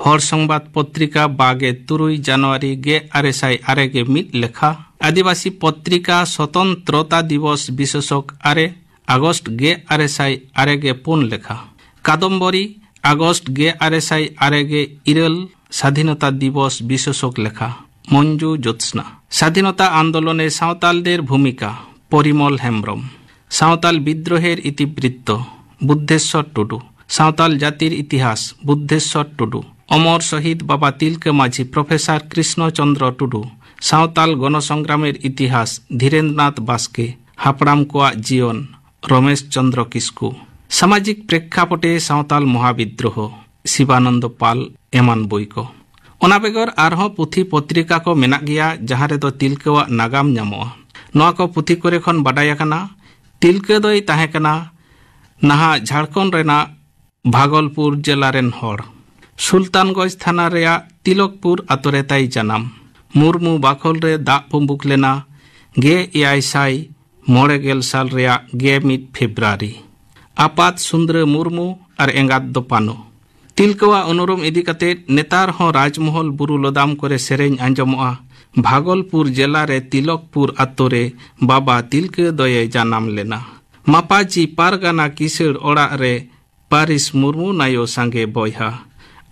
ᱦᱚᱲ ᱥᱚᱝᱵᱟᱫ ᱯᱚᱛᱨᱤᱠᱟ ᱵᱟᱜᱮ ᱛᱩᱨᱩᱭ ᱡᱟᱱᱩᱣᱟᱨᱤ ᱜᱮ ᱟᱨᱮ ᱥᱟᱭ ᱟᱨᱮ ᱜᱮ ᱢᱤᱫ ᱞᱮᱠᱷᱟ, ᱟᱹᱫᱤᱵᱟᱹᱥᱤ ᱯᱚᱛᱨᱤᱠᱟ ᱥᱚᱛᱚᱱᱛᱨᱚᱛᱟ ᱫᱤᱵᱚᱥ ᱵᱤᱥᱮᱥᱚᱠ ᱟᱨᱮ ᱟᱜᱚᱥᱴ ᱜᱮ ᱟᱨᱮ ᱥᱟᱭ ᱟᱨᱮ ᱜᱮ ᱯᱩᱱ ᱞᱮᱠᱷᱟ, ᱠᱟᱫᱚᱢᱵᱚᱨᱤ ᱟᱜᱚᱥᱴ ᱜᱮ ᱟᱨᱮ ᱥᱟᱭ ᱟᱨᱮ ᱜᱮ ᱤᱨᱟᱹᱞ ᱥᱟᱫᱷᱤᱱᱚᱛᱟ ᱫᱤᱵᱚᱥ ᱵᱤᱥᱮᱥᱚᱠ ᱞᱮᱠᱷᱟ, ᱢᱚᱧᱡᱩ ᱡᱳᱛᱥᱱᱟ᱾ ᱥᱟᱫᱷᱤᱱᱚᱛᱟ ᱟᱱᱫᱳᱞᱚᱱᱮ ᱥᱟᱶᱛᱟᱞᱫᱮᱨ ᱵᱷᱩᱢᱤᱠᱟ, ᱯᱚᱨᱤᱢᱚᱞ ᱦᱮᱢᱵᱽᱨᱚᱢ᱾ ᱥᱟᱶᱛᱟᱞ ᱵᱤᱫᱽᱨᱳᱦᱮᱨ ᱤᱛᱤᱵᱨᱤᱛᱛᱚ, ᱵᱩᱫᱽᱫᱷᱮᱥᱥᱚᱨ ᱴᱩᱰᱩ᱾ ᱥᱟᱶᱛᱟᱞ ᱡᱟᱹᱛᱤᱨ ᱤᱛᱤᱦᱟᱥ, ᱵᱩᱫᱽᱫᱷᱮᱥᱥᱚᱨ ᱴᱩᱰᱩ᱾ ᱚᱢᱚᱨ ᱥᱚᱦᱤᱫ ᱵᱟᱵᱟ ᱛᱤᱞᱠᱟᱹ ᱢᱟᱹᱡᱷᱤ, ᱯᱨᱚᱯᱷᱮᱥᱚᱨ ᱠᱨᱤᱥᱱᱚ ᱪᱚᱸᱫᱽᱨᱚ ᱴᱩᱰᱩ᱾ ᱥᱟᱶᱛᱟᱞ ᱜᱚᱱᱚᱥᱚᱝᱜᱨᱟᱢᱮᱨ ᱤᱛᱤᱦᱟᱥ, ᱫᱷᱤᱨᱮᱱᱫᱨᱚᱱᱟᱛᱷ ᱵᱟᱥᱠᱮ᱾ ᱦᱟᱯᱲᱟᱢ ᱠᱚᱣᱟᱜ ᱡᱤᱭᱚᱱ, ᱨᱚᱢᱮᱥ ᱪᱚᱸᱫᱽᱨᱚ ᱠᱤᱥᱠᱩ᱾ ᱥᱟᱢᱟᱡᱤᱠ ᱯᱨᱮᱠᱠᱷᱟᱯᱚᱴᱮ ᱥᱟᱶᱛᱟᱞ ᱢᱚᱦᱟᱵᱤᱫᱽᱨᱳᱦᱚ, ᱥᱤᱵᱟᱱᱚᱱᱫᱚ ᱯᱟᱞ ᱮᱢᱟᱱ ᱵᱳᱭ ᱠᱚ᱾ ᱚᱱᱟ ᱵᱮᱜᱚᱨ ᱟᱨᱦᱚᱸ ᱯᱩᱛᱷᱤ ᱯᱚᱛᱨᱤᱠᱟ ᱠᱚ ᱢᱮᱱᱟᱜ ᱜᱮᱭᱟ, ᱡᱟᱦᱟᱸ ᱨᱮᱫᱚ ᱛᱤᱞᱠᱟᱹᱣᱟᱜ ᱱᱟᱜᱟᱢ ᱧᱟᱢᱚᱜᱼᱟ᱾ ᱱᱚᱣᱟ ᱠᱚ ᱯᱩᱛᱷᱤ ᱠᱚᱨᱮ ᱠᱷᱚᱱ ᱵᱟᱰᱟᱭ ᱟᱠᱟᱱᱟ, ᱛᱤᱞᱠᱟᱹ ᱫᱚᱭ ᱛᱟᱦᱮᱸ ᱠᱟᱱᱟ ᱱᱟᱦᱟᱜ ᱡᱷᱟᱲᱠᱷᱚᱸᱰ ᱨᱮᱱᱟᱜ ᱵᱷᱟᱜᱚᱞᱯᱩᱨ ᱡᱮᱞᱟ ᱨᱮᱱ ᱦᱚᱲ᱾ ᱥᱩᱞᱛᱟᱱᱜᱚᱸᱡᱽ ᱛᱷᱟᱱᱟ ᱨᱮᱭᱟᱜ ᱛᱤᱞᱚᱠᱯᱩᱨ ᱟᱛᱳ ᱨᱮ ᱛᱟᱭ ᱡᱟᱱᱟᱢ᱾ ᱢᱩᱨᱢᱩ ᱵᱟᱠᱷᱳᱞ ᱨᱮ ᱫᱟᱜ ᱯᱩᱸᱵᱩᱠ ᱞᱮᱱᱟ ᱜᱮ ᱮᱭᱟᱭ ᱥᱟᱭ ᱢᱚᱬᱮ ᱜᱮᱞ ᱥᱟᱞ ᱨᱮᱭᱟᱜ ᱜᱮ ᱢᱤᱫ ᱯᱷᱮᱵᱽᱨᱩᱣᱟᱨᱤ᱾ ᱟᱯᱟᱛ ᱥᱩᱱᱫᱽᱨᱟᱹ ᱢᱩᱨᱢᱩ ᱟᱨ ᱮᱸᱜᱟᱛ ᱫᱚ ᱯᱟᱱᱚ᱾ ᱛᱤᱞᱠᱟᱹᱣᱟᱜ ᱩᱱᱩᱨᱩᱢ ᱤᱫᱤ ᱠᱟᱛᱮ ᱱᱮᱛᱟᱨ ᱦᱚᱸ ᱨᱟᱡᱽᱢᱚᱦᱚᱞ ᱵᱩᱨᱩ ᱞᱚᱫᱟᱢ ᱠᱚᱨᱮ ᱥᱮᱨᱮᱧ ᱟᱸᱡᱚᱢᱚᱜᱼᱟ, ᱵᱷᱟᱜᱚᱞᱯᱩᱨ ᱡᱮᱞᱟ ᱨᱮ ᱛᱤᱞᱚᱠᱯᱩᱨ ᱟᱛᱳ ᱨᱮ ᱵᱟᱵᱟ ᱛᱤᱞᱠᱟᱹ ᱫᱚᱭᱮ ᱡᱟᱱᱟᱢ ᱞᱮᱱᱟ᱾ ᱢᱟᱯᱟᱡᱤ ᱯᱟᱨᱜᱟᱱᱟ ᱠᱤᱥᱟᱹᱲ ᱚᱲᱟᱜ ᱨᱮ ᱯᱟᱹᱨᱤᱥ ᱢᱩᱨᱢᱩ ᱱᱟᱭᱳ ᱥᱟᱸᱜᱮ ᱵᱚᱭᱦᱟ᱾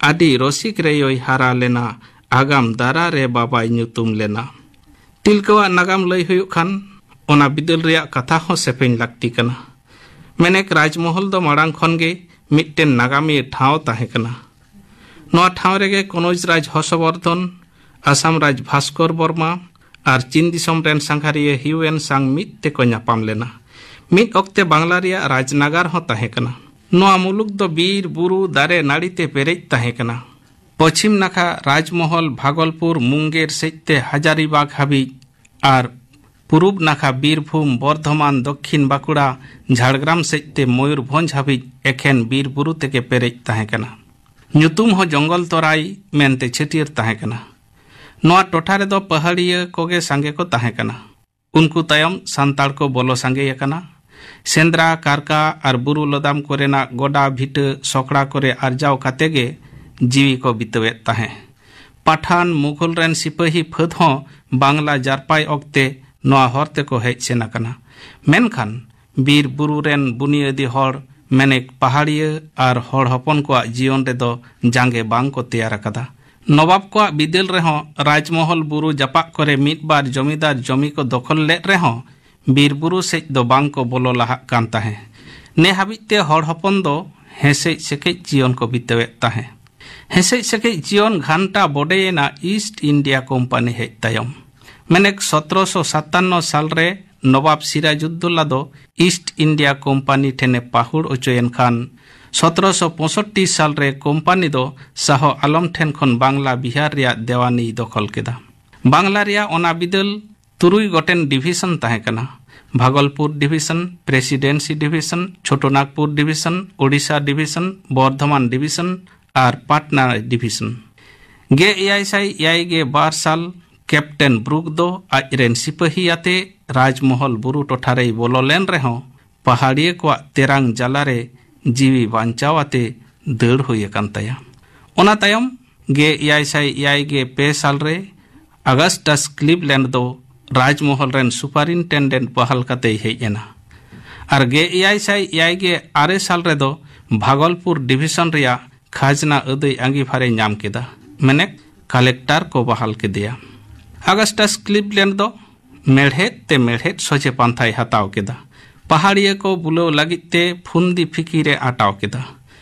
ᱟᱹᱰᱤ ᱨᱚᱥᱤᱠ ᱨᱮᱭᱳᱭ ᱦᱟᱨᱟ ᱞᱮᱱᱟ, ᱟᱜᱟᱢ ᱫᱟᱨᱟ ᱨᱮ ᱵᱟᱵᱟᱭ ᱧᱩᱛᱩᱢ ᱞᱮᱱᱟ᱾ ᱛᱤᱞᱠᱟᱹᱣᱟᱜ ᱱᱟᱜᱟᱢ ᱞᱟᱹᱭ ᱦᱩᱭᱩᱜ ᱠᱷᱟᱱ, ᱚᱱᱟ ᱵᱤᱫᱟᱹᱞ ᱨᱮᱭᱟᱜ ᱠᱟᱛᱷᱟ ᱦᱚᱸ ᱥᱮᱯᱮᱧ ᱞᱟᱹᱠᱛᱤ ᱠᱟᱱᱟ᱾ ᱢᱮᱱᱮᱠ ᱨᱟᱡᱽᱢᱚᱦᱚᱞ ᱫᱚ ᱢᱟᱲᱟᱝ ᱠᱷᱚᱱ ᱜᱮ ᱢᱤᱫᱴᱮᱱ ᱱᱟᱜᱟᱢᱤᱭᱟᱹ ᱴᱷᱟᱶ ᱛᱟᱦᱮᱸ ᱠᱟᱱᱟ᱾ ᱱᱚᱣᱟ ᱴᱷᱟᱶ ᱨᱮᱜᱮ ᱠᱚᱱᱚᱡᱽ ᱨᱟᱡᱽ ᱦᱚᱥᱚᱵᱚᱨᱫᱷᱚᱱ, ᱟᱥᱟᱢ ᱨᱟᱡᱽ ᱵᱷᱟᱥᱠᱚᱨ ᱵᱚᱨᱢᱟ ᱟᱨ ᱪᱤᱱ ᱫᱤᱥᱚᱢ ᱨᱮᱱ ᱥᱟᱸᱜᱷᱟᱨᱤᱭᱟᱹ ᱦᱤᱭᱩ ᱮᱱ ᱥᱟᱝ ᱢᱤᱫ ᱛᱮᱠᱚ ᱧᱟᱯᱟᱢ ᱞᱮᱱᱟ᱾ ᱢᱤᱫ ᱚᱠᱛᱮ ᱵᱟᱝᱞᱟ ᱨᱮᱭᱟᱜ ᱨᱟᱡᱽᱱᱟᱜᱟᱨ ᱦᱚᱸ ᱛᱟᱦᱮᱸ ᱠᱟᱱᱟ᱾ ᱱᱚᱣᱟ ᱢᱩᱞᱩᱠ ᱫᱚ ᱵᱤᱨ, ᱵᱩᱨᱩ, ᱫᱟᱨᱮ, ᱱᱟᱹᱲᱤ ᱛᱮ ᱯᱮᱨᱮᱡ ᱛᱟᱦᱮᱸ ᱠᱟᱱᱟ᱾ ᱯᱚᱪᱷᱤᱢ ᱱᱟᱠᱷᱟ ᱨᱟᱡᱽᱢᱚᱦᱚᱞ ᱵᱷᱟᱜᱚᱞᱯᱩᱨ ᱢᱩᱝᱜᱮᱨ ᱥᱮᱫ ᱛᱮ ᱦᱟᱡᱟᱨᱤᱵᱟᱜᱽ ᱦᱟᱹᱵᱤᱡ ᱟᱨ ᱯᱩᱨᱩᱵ ᱱᱟᱠᱷᱟ ᱵᱤᱨᱵᱷᱩᱢ, ᱵᱚᱨᱫᱷᱚᱢᱟᱱ, ᱫᱚᱠᱠᱷᱤᱱ ᱵᱟᱸᱠᱩᱲᱟ, ᱡᱷᱟᱲᱜᱨᱟᱢ ᱥᱮᱫ ᱛᱮ ᱢᱚᱭᱩᱨᱵᱷᱚᱸᱡᱽ ᱦᱟᱹᱵᱤᱡ ᱮᱠᱷᱮᱱ ᱵᱤᱨ ᱵᱩᱨᱩ ᱛᱮᱜᱮ ᱯᱮᱨᱮᱡ ᱛᱟᱦᱮᱸ ᱠᱟᱱᱟ᱾ ᱧᱩᱛᱩᱢ ᱦᱚᱸ ᱡᱚᱝᱜᱚᱞ ᱛᱚᱨᱟᱭ ᱢᱮᱱᱛᱮ ᱪᱷᱟᱹᱴᱭᱟᱹᱨ ᱛᱟᱦᱮᱸ ᱠᱟᱱᱟ᱾ ᱱᱚᱣᱟ ᱴᱚᱴᱷᱟ ᱨᱮᱫᱚ ᱯᱟᱦᱟᱲᱤᱭᱟᱹ ᱠᱚᱜᱮ ᱥᱟᱸᱜᱮ ᱠᱚ ᱛᱟᱦᱮᱸ ᱠᱟᱱᱟ᱾ ᱩᱱᱠᱩ ᱛᱟᱭᱚᱢ ᱥᱟᱱᱛᱟᱲ ᱠᱚ ᱵᱚᱞᱚ ᱥᱟᱸᱜᱮ ᱟᱠᱟᱱᱟ᱾ ᱥᱮᱸᱫᱽᱨᱟ, ᱠᱟᱨᱠᱟ ᱟᱨ ᱵᱩᱨᱩ ᱞᱚᱫᱟᱢ ᱠᱚᱨᱮᱱᱟᱜ ᱜᱚᱰᱟ ᱵᱷᱤᱴᱟᱹ ᱥᱚᱠᱲᱟ ᱠᱚᱨᱮ ᱟᱨᱡᱟᱣ ᱠᱟᱛᱮ ᱜᱮ ᱡᱤᱣᱤ ᱠᱚ ᱵᱤᱛᱟᱹᱣᱮᱫ ᱛᱟᱦᱮᱸ᱾ ᱯᱟᱴᱷᱟᱱ ᱢᱩᱜᱷᱚᱞ ᱨᱮᱱ ᱥᱤᱯᱟᱹᱦᱤ ᱯᱷᱟᱹᱫ ᱦᱚᱸ ᱵᱟᱝᱞᱟ ᱡᱟᱨᱯᱟᱭ ᱚᱠᱛᱮ ᱱᱚᱣᱟ ᱦᱚᱨ ᱛᱮᱠᱚ ᱦᱮᱡ ᱥᱮᱱ ᱟᱠᱟᱱᱟ᱾ ᱢᱮᱱᱠᱷᱟᱱ ᱵᱤᱨ ᱵᱩᱨᱩ ᱨᱮᱱ ᱵᱩᱱᱤᱭᱟᱹᱫᱤ ᱦᱚᱲ, ᱢᱮᱱᱮᱠ ᱯᱟᱦᱟᱲᱤᱭᱟᱹ ᱟᱨ ᱦᱚᱲ ᱦᱚᱯᱚᱱ ᱠᱚᱣᱟᱜ ᱡᱤᱭᱚᱱ ᱨᱮᱫᱚ ᱡᱟᱸᱜᱮ ᱵᱟᱝ ᱠᱚ ᱛᱮᱭᱟᱨ ᱟᱠᱟᱫᱟ᱾ ᱱᱚᱵᱟᱵ ᱠᱚᱣᱟᱜ ᱵᱤᱫᱟᱹᱞ ᱨᱮᱦᱚᱸ ᱨᱟᱡᱽᱢᱚᱦᱚᱞ ᱵᱩᱨᱩ ᱡᱟᱯᱟᱜ ᱠᱚᱨᱮ ᱢᱤᱫ ᱵᱟᱨ ᱡᱚᱢᱤᱫᱟᱨ ᱡᱚᱢᱤ ᱠᱚ ᱫᱚᱠᱷᱚᱞ ᱞᱮᱫ ᱨᱮᱦᱚᱸ ᱵᱤᱨ ᱵᱩᱨᱩ ᱥᱮᱫ ᱫᱚ ᱵᱟᱝ ᱠᱚ ᱵᱚᱞᱚ ᱞᱟᱦᱟᱜ ᱠᱟᱱ ᱛᱟᱦᱮᱸ᱾ ᱱᱮ ᱦᱟᱹᱵᱤᱡ ᱛᱮ ᱦᱚᱲ ᱦᱚᱯᱚᱱ ᱫᱚ ᱦᱮᱸᱥᱮᱡ ᱥᱮᱠᱮᱡ ᱡᱤᱭᱚᱱ ᱠᱚ ᱵᱤᱛᱟᱹᱣᱮᱫ ᱛᱟᱦᱮᱸ᱾ ᱦᱮᱸᱥᱮᱡ ᱥᱮᱠᱮᱡ ᱡᱤᱭᱚᱱ ᱜᱷᱟᱱᱴᱟ ᱵᱚᱰᱮᱭᱮᱱᱟ ᱤᱥᱴ ᱤᱱᱰᱤᱭᱟ ᱠᱳᱢᱯᱟᱱᱤ ᱦᱮᱡ ᱛᱟᱭᱚᱢ᱾ ᱢᱮᱱᱮᱠ ᱥᱚᱛᱨᱚᱥᱚ ᱥᱟᱛᱟᱱᱱᱚ ᱥᱟᱞ ᱨᱮ ᱱᱚᱵᱟᱵ ᱥᱤᱨᱟᱡᱩᱫᱫᱳᱞᱟ ᱫᱚ ᱤᱥᱴ ᱤᱱᱰᱤᱭᱟ ᱠᱳᱢᱯᱟᱱᱤ ᱴᱷᱮᱱᱮ ᱯᱟᱹᱦᱩᱲ ᱚᱪᱚᱭᱮᱱ ᱠᱷᱟᱱ, ᱥᱚᱛᱨᱚᱥᱚ ᱯᱚᱸᱥᱚᱴᱴᱤ ᱥᱟᱞ ᱨᱮ ᱠᱳᱢᱯᱟᱱᱤ ᱫᱚ ᱥᱟᱦᱚ ᱟᱞᱚᱢ ᱴᱷᱮᱱ ᱠᱷᱚᱱ ᱵᱟᱝᱞᱟ ᱵᱤᱦᱟᱨ ᱨᱮᱭᱟᱜ ᱫᱮᱣᱟᱱᱤᱭ ᱫᱚᱠᱷᱚᱞ ᱠᱮᱫᱟ᱾ ᱵᱟᱝᱞᱟ ᱨᱮᱭᱟᱜ ᱚᱱᱟ ᱵᱤᱫᱟᱹᱞ ᱛᱩᱨᱩᱭ ᱜᱚᱴᱮᱱ ᱰᱤᱵᱷᱤᱥᱚᱱ ᱛᱟᱦᱮᱸ ᱠᱟᱱᱟ᱾ Bhagalpur division, presidency division, Chhotanagpur division, Odisha division, Bardhaman division ᱟᱨ ᱯᱟᱴᱱᱟ ᱰᱤᱵᱷᱤᱥᱚᱱ᱾ ᱜᱮᱞ ᱮᱭᱟᱭ ᱥᱟᱭ ᱮᱭᱟᱭ ᱜᱮ ᱵᱟᱨ ᱥᱟᱞ ᱠᱮᱯᱴᱮᱱ ᱵᱨᱩᱠ ᱫᱚ ᱟᱡ ᱨᱮᱱ ᱥᱤᱯᱟᱹᱦᱤ ᱟᱛᱮ ᱨᱟᱡᱽᱢᱚᱦᱚᱞ ᱵᱩᱨᱩ ᱴᱚᱴᱷᱟ ᱨᱮᱭ ᱵᱚᱞᱚ ᱞᱮᱱ ᱨᱮᱦᱚᱸ, ᱯᱟᱦᱟᱲᱤᱭᱟᱹ ᱠᱚᱣᱟᱜ ᱛᱮᱨᱟᱝ ᱡᱟᱞᱟ ᱨᱮ ᱡᱤᱣᱤ ᱵᱟᱧᱪᱟᱣ ᱟᱛᱮ ᱫᱟᱹᱲ ᱦᱩᱭ ᱟᱠᱟᱱ ᱛᱟᱭᱟ᱾ ᱚᱱᱟ ᱛᱟᱭᱚᱢ ᱜᱮᱞ ᱮᱭᱟᱭ ᱥᱟᱭ ᱮᱭᱟᱭ ᱜᱮᱞ ᱯᱮ ᱥᱟᱞ ᱨᱮ ᱟᱜᱟᱥᱴᱟᱥ ᱠᱞᱤᱵᱞᱮᱱᱰ ᱫᱚ ᱨᱟᱡᱽᱢᱚᱦᱚᱞ ᱨᱮᱱ ᱥᱩᱯᱟᱨᱤᱱᱴᱮᱱᱰᱮᱱᱴ ᱵᱟᱦᱟᱞ ᱠᱟᱛᱮᱭ ᱦᱮᱡ ᱮᱱᱟ᱾ ᱟᱨ ᱜᱮᱞ ᱮᱭᱟᱭ ᱥᱟᱭ ᱮᱭᱟᱭ ᱜᱮᱞ ᱟᱨᱮ ᱥᱟᱞ ᱨᱮᱫᱚ ᱵᱷᱟᱜᱚᱞᱯᱩᱨ ᱰᱤᱵᱷᱤᱥᱚᱱ ᱨᱮᱭᱟᱜ ᱠᱷᱟᱡᱽᱱᱟ ᱟᱹᱫᱟᱹᱭ ᱟᱸᱜᱤᱵᱷᱟᱨᱮ ᱧᱟᱢ ᱠᱮᱫᱟ, ᱢᱮᱱᱮᱠ ᱠᱟᱞᱮᱠᱴᱟᱨ ᱠᱚ ᱵᱟᱦᱟᱞ ᱠᱮᱫᱮᱭᱟ᱾ ᱟᱜᱟᱥᱴᱟᱥ ᱠᱞᱤᱵᱞᱮᱱᱰ ᱫᱚ ᱢᱮᱲᱦᱮᱫ ᱛᱮ ᱢᱮᱲᱦᱮᱫ ᱥᱚᱡᱷᱮ ᱯᱟᱱᱛᱷᱟᱭ ᱦᱟᱛᱟᱣ ᱠᱮᱫᱟ᱾ ᱯᱟᱦᱟᱲᱤᱭᱟᱹ ᱠᱚ ᱵᱩᱞᱟᱹᱣ ᱞᱟᱹᱜᱤᱫ ᱛᱮ ᱯᱷᱩᱱᱫᱤ ᱯᱷᱤᱠᱤᱨ ᱮ ᱟᱴᱟᱣ ᱠᱮᱫᱟ᱾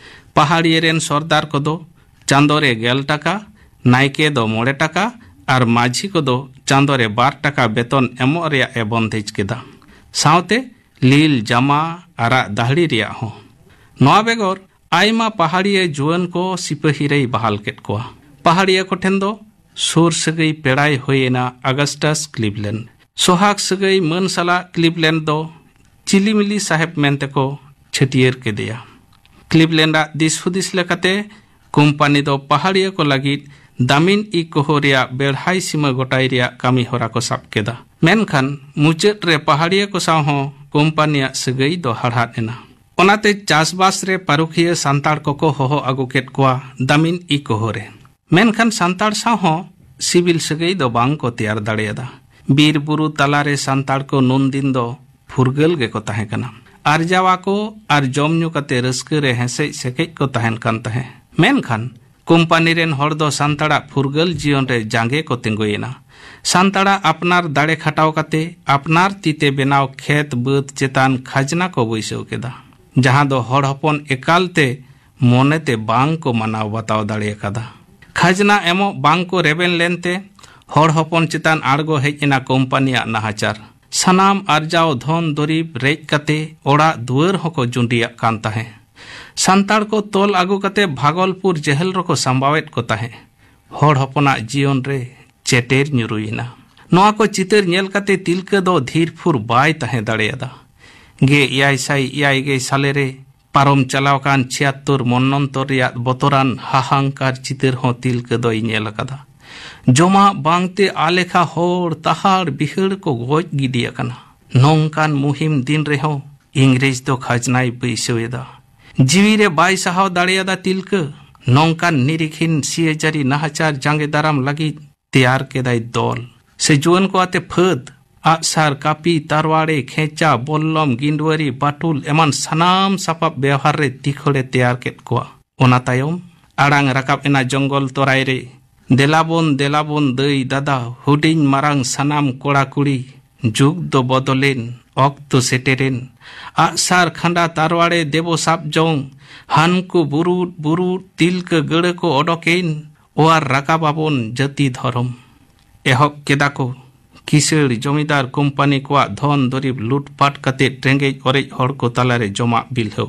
ᱯᱟᱦᱟᱲᱤᱭᱟᱹ ᱨᱮᱱ ᱥᱚᱨᱫᱟᱨ ᱠᱚᱫᱚ ᱪᱟᱸᱫᱚ ᱨᱮ ᱜᱮᱞ ᱴᱟᱠᱟ, ᱱᱟᱭᱠᱮ ᱫᱚ ᱢᱚᱬᱮ ᱴᱟᱠᱟ ᱟᱨ ᱢᱟᱹᱡᱷᱤ ᱠᱚᱫᱚ ᱪᱟᱸᱫᱚ ᱨᱮ ᱵᱟᱨ ᱴᱟᱠᱟ ᱵᱮᱛᱚᱱ ᱮᱢᱚᱜ ᱨᱮᱭᱟᱜ ᱮ ᱵᱚᱱᱫᱮᱡ ᱠᱮᱫᱟ᱾ ᱥᱟᱶᱛᱮ ᱞᱤᱞ ᱡᱟᱢᱟ, ᱟᱨᱟᱜ ᱫᱟᱦᱲᱤ ᱨᱮᱭᱟᱜ ᱦᱚᱸ᱾ ᱱᱚᱣᱟ ᱵᱮᱜᱚᱨ ᱟᱭᱢᱟ ᱯᱟᱦᱟᱲᱤᱭᱟᱹ ᱡᱩᱣᱟᱹᱱ ᱠᱚ ᱥᱤᱯᱟᱹᱦᱤ ᱨᱮᱭ ᱵᱟᱦᱟᱞ ᱠᱮᱫ ᱠᱚᱣᱟ᱾ ᱯᱟᱦᱟᱲᱤᱭᱟᱹ ᱠᱚᱴᱷᱮᱱ ᱫᱚ ᱥᱩᱨ ᱥᱟᱹᱜᱟᱹᱭ ᱯᱮᱲᱟᱭ ᱦᱩᱭ ᱮᱱᱟ ᱟᱜᱟᱥᱴᱟᱥ ᱠᱞᱤᱵᱞᱮᱱᱰ᱾ ᱥᱚᱦᱟᱜ ᱥᱟᱹᱜᱟᱹᱭ ᱢᱟᱹᱱ ᱥᱟᱞᱟᱜ ᱠᱞᱤᱵᱞᱮᱱᱰ ᱫᱚ ᱪᱤᱞᱤᱢᱤᱞᱤ ᱥᱟᱦᱮᱵ ᱢᱮᱱᱛᱮ ᱠᱚ ᱪᱷᱟᱹᱴᱭᱟᱹᱨ ᱠᱮᱫᱮᱭᱟ᱾ ᱠᱞᱤᱵᱞᱮᱱᱰ ᱟᱜ ᱫᱤᱥ ᱦᱩᱫᱤᱥ ᱞᱮᱠᱟᱛᱮ, ᱠᱳᱢᱯᱟᱱᱤ ᱫᱚ ᱯᱟᱦᱟᱲᱤᱭᱟᱹ ᱠᱚ ᱞᱟᱹᱜᱤᱫ ᱫᱟᱢᱤᱱ ᱤ ᱠᱚᱦᱚ ᱨᱮᱭᱟᱜ ᱵᱮᱲᱦᱟᱭ ᱥᱤᱢᱟᱹ ᱜᱚᱴᱟᱭ ᱨᱮᱭᱟᱜ ᱠᱟᱹᱢᱤ ᱦᱚᱨᱟ ᱠᱚ ᱥᱟᱵ ᱠᱮᱫᱟ᱾ ᱢᱮᱱᱠᱷᱟᱱ ᱢᱩᱪᱟᱹᱫ ᱨᱮ ᱯᱟᱦᱟᱲᱤᱭᱟᱹ ᱠᱚ ᱥᱟᱶ ᱦᱚᱸ ᱠᱳᱢᱯᱟᱱᱤᱭᱟᱜ ᱥᱟᱹᱜᱟᱹᱭ ᱫᱚ ᱦᱟᱲᱦᱟᱫ ᱮᱱᱟ᱾ ᱚᱱᱟᱛᱮ ᱪᱟᱥᱵᱟᱥ ᱨᱮ ᱯᱟᱹᱨᱩᱠᱷᱤᱭᱟᱹ ᱥᱟᱱᱛᱟᱲ ᱠᱚᱠᱚ ᱦᱚᱦᱚ ᱟᱹᱜᱩ ᱠᱮᱫ ᱠᱚᱣᱟ ᱫᱟᱢᱤᱱ ᱤ ᱠᱚᱦᱚ ᱨᱮ᱾ ᱢᱮᱱᱠᱷᱟᱱ ᱥᱟᱱᱛᱟᱲ ᱥᱟᱶ ᱦᱚᱸ ᱥᱤᱵᱤᱞ ᱥᱟᱹᱜᱟᱹᱭ ᱫᱚ ᱵᱟᱝ ᱠᱚ ᱛᱮᱭᱟᱨ ᱫᱟᱲᱮᱭᱟᱫᱟ᱾ ᱵᱤᱨ ᱵᱩᱨᱩ ᱛᱟᱞᱟᱨᱮ ᱥᱟᱱᱛᱟᱲ ᱠᱚ ᱱᱩᱱᱫᱤᱱ ᱫᱚ ᱯᱷᱩᱨᱜᱟᱹᱞ ᱜᱮᱠᱚ ᱛᱟᱦᱮᱸ ᱠᱟᱱᱟ᱾ ᱟᱨᱡᱟᱣ ᱟᱠᱚ ᱟᱨ ᱡᱚᱢ ᱧᱩ ᱠᱟᱛᱮ ᱨᱟᱹᱥᱠᱟᱹ ᱨᱮ ᱦᱮᱸᱥᱮᱡ ᱥᱮᱠᱮᱡ ᱠᱚ ᱛᱟᱦᱮᱱ ᱠᱟᱱ ᱛᱟᱦᱮᱸ᱾ ᱢᱮᱱᱠᱷᱟᱱ ᱠᱳᱢᱯᱟᱱᱤ ᱨᱮᱱ ᱦᱚᱲ ᱫᱚ ᱥᱟᱱᱛᱟᱲᱟᱜ ᱯᱷᱩᱨᱜᱟᱹᱞ ᱡᱤᱭᱚᱱ ᱨᱮ ᱡᱟᱸᱜᱮ ᱠᱚ ᱛᱤᱸᱜᱩᱭᱮᱱᱟ᱾ ᱥᱟᱱᱛᱟᱲᱟᱜ ᱟᱯᱱᱟᱨ ᱫᱟᱲᱮ ᱠᱷᱟᱴᱟᱣ ᱠᱟᱛᱮ ᱟᱯᱱᱟᱨ ᱛᱤᱛᱮ ᱵᱮᱱᱟᱣ ᱠᱷᱮᱛ ᱵᱟᱹᱫᱽ ᱪᱮᱛᱟᱱ ᱠᱷᱟᱡᱽᱱᱟ ᱠᱚ ᱵᱟᱹᱭᱥᱟᱹᱣ ᱠᱮᱫᱟ, ᱡᱟᱦᱟᱸ ᱫᱚ ᱦᱚᱲ ᱦᱚᱯᱚᱱ ᱮᱠᱟᱞᱛᱮ ᱢᱚᱱᱮᱛᱮ ᱵᱟᱝ ᱠᱚ ᱢᱟᱱᱟᱣ ᱵᱟᱛᱟᱣ ᱫᱟᱲᱮ ᱟᱠᱟᱫᱟ᱾ ᱠᱷᱟᱡᱽᱱᱟ ᱮᱢᱚᱜ ᱵᱟᱝ ᱠᱚ ᱨᱮᱵᱮᱱ ᱞᱮᱱᱛᱮ ᱦᱚᱲ ᱦᱚᱯᱚᱱ ᱪᱮᱛᱟᱱ ᱟᱬᱜᱚ ᱦᱮᱡ ᱮᱱᱟ ᱠᱳᱢᱯᱟᱱᱤᱭᱟᱜ ᱱᱟᱦᱟᱪᱟᱨ᱾ ᱥᱟᱱᱟᱢ ᱟᱨᱡᱟᱣ ᱫᱷᱚᱱ ᱫᱩᱨᱤᱵᱽ ᱨᱮᱡ ᱠᱟᱛᱮ ᱚᱲᱟᱜ ᱫᱩᱣᱟᱹᱨ ᱦᱚᱸᱠᱚ ᱡᱩᱸᱰᱤᱭᱟᱜ ᱠᱟᱱ ᱛᱟᱦᱮᱸ᱾ ᱥᱟᱱᱛᱟᱲ ᱠᱚ ᱛᱚᱞ ᱟᱹᱜᱩ ᱠᱟᱛᱮ ᱵᱷᱟᱜᱚᱞᱯᱩᱨ ᱡᱮᱦᱮᱞ ᱨᱮᱠᱚ ᱥᱟᱢᱵᱟᱣᱮᱫ ᱠᱚ ᱛᱟᱦᱮᱸ᱾ ᱦᱚᱲ ᱦᱚᱯᱚᱱᱟᱜ ᱡᱤᱭᱚᱱ ᱨᱮ ᱪᱮᱴᱮᱨ ᱧᱩᱨᱩᱭᱮᱱᱟ᱾ ᱱᱚᱣᱟ ᱠᱚ ᱪᱤᱛᱟᱹᱨ ᱧᱮᱞ ᱠᱟᱛᱮ ᱛᱤᱞᱠᱟᱹ ᱫᱚ ᱫᱷᱤᱨ ᱯᱷᱩᱨ ᱵᱟᱭ ᱛᱟᱦᱮᱸ ᱫᱟᱲᱮᱭᱟᱫᱟ᱾ ᱜᱮ ᱮᱭᱟᱭ ᱥᱟᱭ ᱮᱭᱟᱭ ᱜᱮ ᱥᱟᱞᱮ ᱨᱮ ᱯᱟᱨᱚᱢ ᱪᱟᱞᱟᱣ ᱟᱠᱟᱱ ᱪᱷᱤᱭᱟᱛᱛᱳᱨ ᱢᱚᱱᱱᱚᱱᱛᱚᱨ ᱨᱮᱭᱟᱜ ᱵᱚᱛᱚᱨᱟᱱ ᱦᱟᱦᱟᱝᱠᱟᱨ ᱪᱤᱛᱟᱹᱨ ᱦᱚᱸ ᱛᱤᱞᱠᱟᱹ ᱫᱚᱭ ᱧᱮᱞ ᱟᱠᱟᱫᱟ᱾ ᱡᱚᱢᱟᱜ ᱵᱟᱝᱛᱮ ᱟᱞᱮᱠᱷᱟ ᱦᱚᱲ ᱛᱟᱦᱟᱲ ᱵᱤᱦᱟᱹᱲ ᱠᱚ ᱜᱚᱡ ᱜᱤᱰᱤ ᱟᱠᱟᱱᱟ᱾ ᱱᱚᱝᱠᱟᱱ ᱢᱩᱦᱤᱢ ᱫᱤᱱ ᱨᱮᱦᱚᱸ ᱤᱝᱨᱮᱡᱽ ᱫᱚ ᱠᱷᱟᱡᱽᱱᱟᱭ ᱵᱟᱹᱭᱥᱟᱹᱣ ᱮᱫᱟ᱾ ᱡᱤᱣᱤ ᱨᱮ ᱵᱟᱭ ᱥᱟᱦᱟᱣ ᱫᱟᱲᱮᱭᱟᱫᱟ ᱛᱤᱞᱠᱟᱹ᱾ ᱱᱚᱝᱠᱟᱱ ᱱᱤᱨᱤᱠᱷᱤᱱ ᱥᱤᱭᱟᱹᱡᱟᱹᱨᱤ ᱱᱟᱦᱟᱪᱟᱨ ᱡᱟᱸᱜᱮ ᱫᱟᱨᱟᱢ ᱞᱟᱹᱜᱤᱫ ᱛᱮᱭᱟᱨ ᱠᱮᱫᱟᱭ ᱫᱚᱞ᱾ ᱥᱮ ᱡᱩᱣᱟᱹᱱ ᱠᱚ ᱟᱛᱮ ᱯᱷᱟᱹᱫᱽ, ᱟᱜᱼᱥᱟᱨ, ᱠᱟᱹᱯᱤ, ᱛᱟᱨᱣᱟᱲᱮ, ᱠᱷᱮᱸᱪᱟ, ᱵᱚᱞᱞᱚᱢ, ᱜᱤᱸᱰᱣᱟᱹᱨᱤ, ᱵᱟᱴᱩᱞ ᱮᱢᱟᱱ ᱥᱟᱱᱟᱢ ᱥᱟᱯᱟᱵ ᱵᱮᱣᱦᱟᱨ ᱨᱮ ᱛᱤᱠᱷᱚᱲᱮ ᱛᱮᱭᱟᱨ ᱠᱮᱫ ᱠᱚᱣᱟ᱾ ᱚᱱᱟ ᱛᱟᱭᱚᱢ ᱟᱲᱟᱝ ᱨᱟᱠᱟᱵ ᱮᱱᱟ ᱡᱚᱝᱜᱚᱞ ᱛᱚᱨᱟᱭ ᱨᱮ, ᱫᱮᱞᱟᱵᱚᱱ, ᱫᱮᱞᱟᱵᱚᱱ, ᱫᱟᱹᱭ, ᱫᱟᱫᱟ, ᱦᱩᱰᱤᱧ, ᱢᱟᱨᱟᱝ, ᱥᱟᱱᱟᱢ ᱠᱚᱲᱟ, ᱠᱩᱲᱤ, ᱡᱩᱜᱽ ᱫᱚ ᱵᱚᱫᱚᱞᱮᱱ, ᱚᱠᱛᱚ ᱥᱮᱴᱮᱨᱮᱱ᱾ ᱟᱜᱼᱥᱟᱨ, ᱠᱷᱟᱸᱰᱟ, ᱛᱟᱨᱣᱟᱲᱮ ᱫᱮᱵᱚ ᱥᱟᱵ ᱡᱚᱝ, ᱦᱟᱱᱠᱩ ᱵᱩᱨᱩᱫ ᱵᱩᱨᱩᱫ ᱛᱤᱞᱠᱟᱹ ᱜᱟᱹᱲᱟᱹ ᱠᱚ ᱚᱰᱚᱠᱮᱱ, ᱚᱣᱟᱨ ᱨᱟᱠᱟᱵ ᱟᱵᱚᱱ ᱡᱟᱹᱛᱤ ᱫᱷᱚᱨᱚᱢ᱾ ᱮᱦᱚᱵ ᱠᱮᱫᱟ ᱠᱚ ᱠᱤᱥᱟᱹᱲ ᱡᱚᱢᱤᱫᱟᱨ ᱠᱳᱢᱯᱟᱱᱤ ᱠᱚᱣᱟᱜ ᱫᱷᱚᱱ ᱫᱩᱨᱤᱵᱽ ᱞᱩᱴᱯᱟᱴ ᱠᱟᱛᱮ ᱨᱮᱸᱜᱮᱡ ᱚᱨᱮᱡ ᱦᱚᱲ ᱠᱚ ᱛᱟᱞᱟᱨᱮ ᱡᱚᱢᱟᱜ ᱵᱤᱞᱦᱟᱹᱣ᱾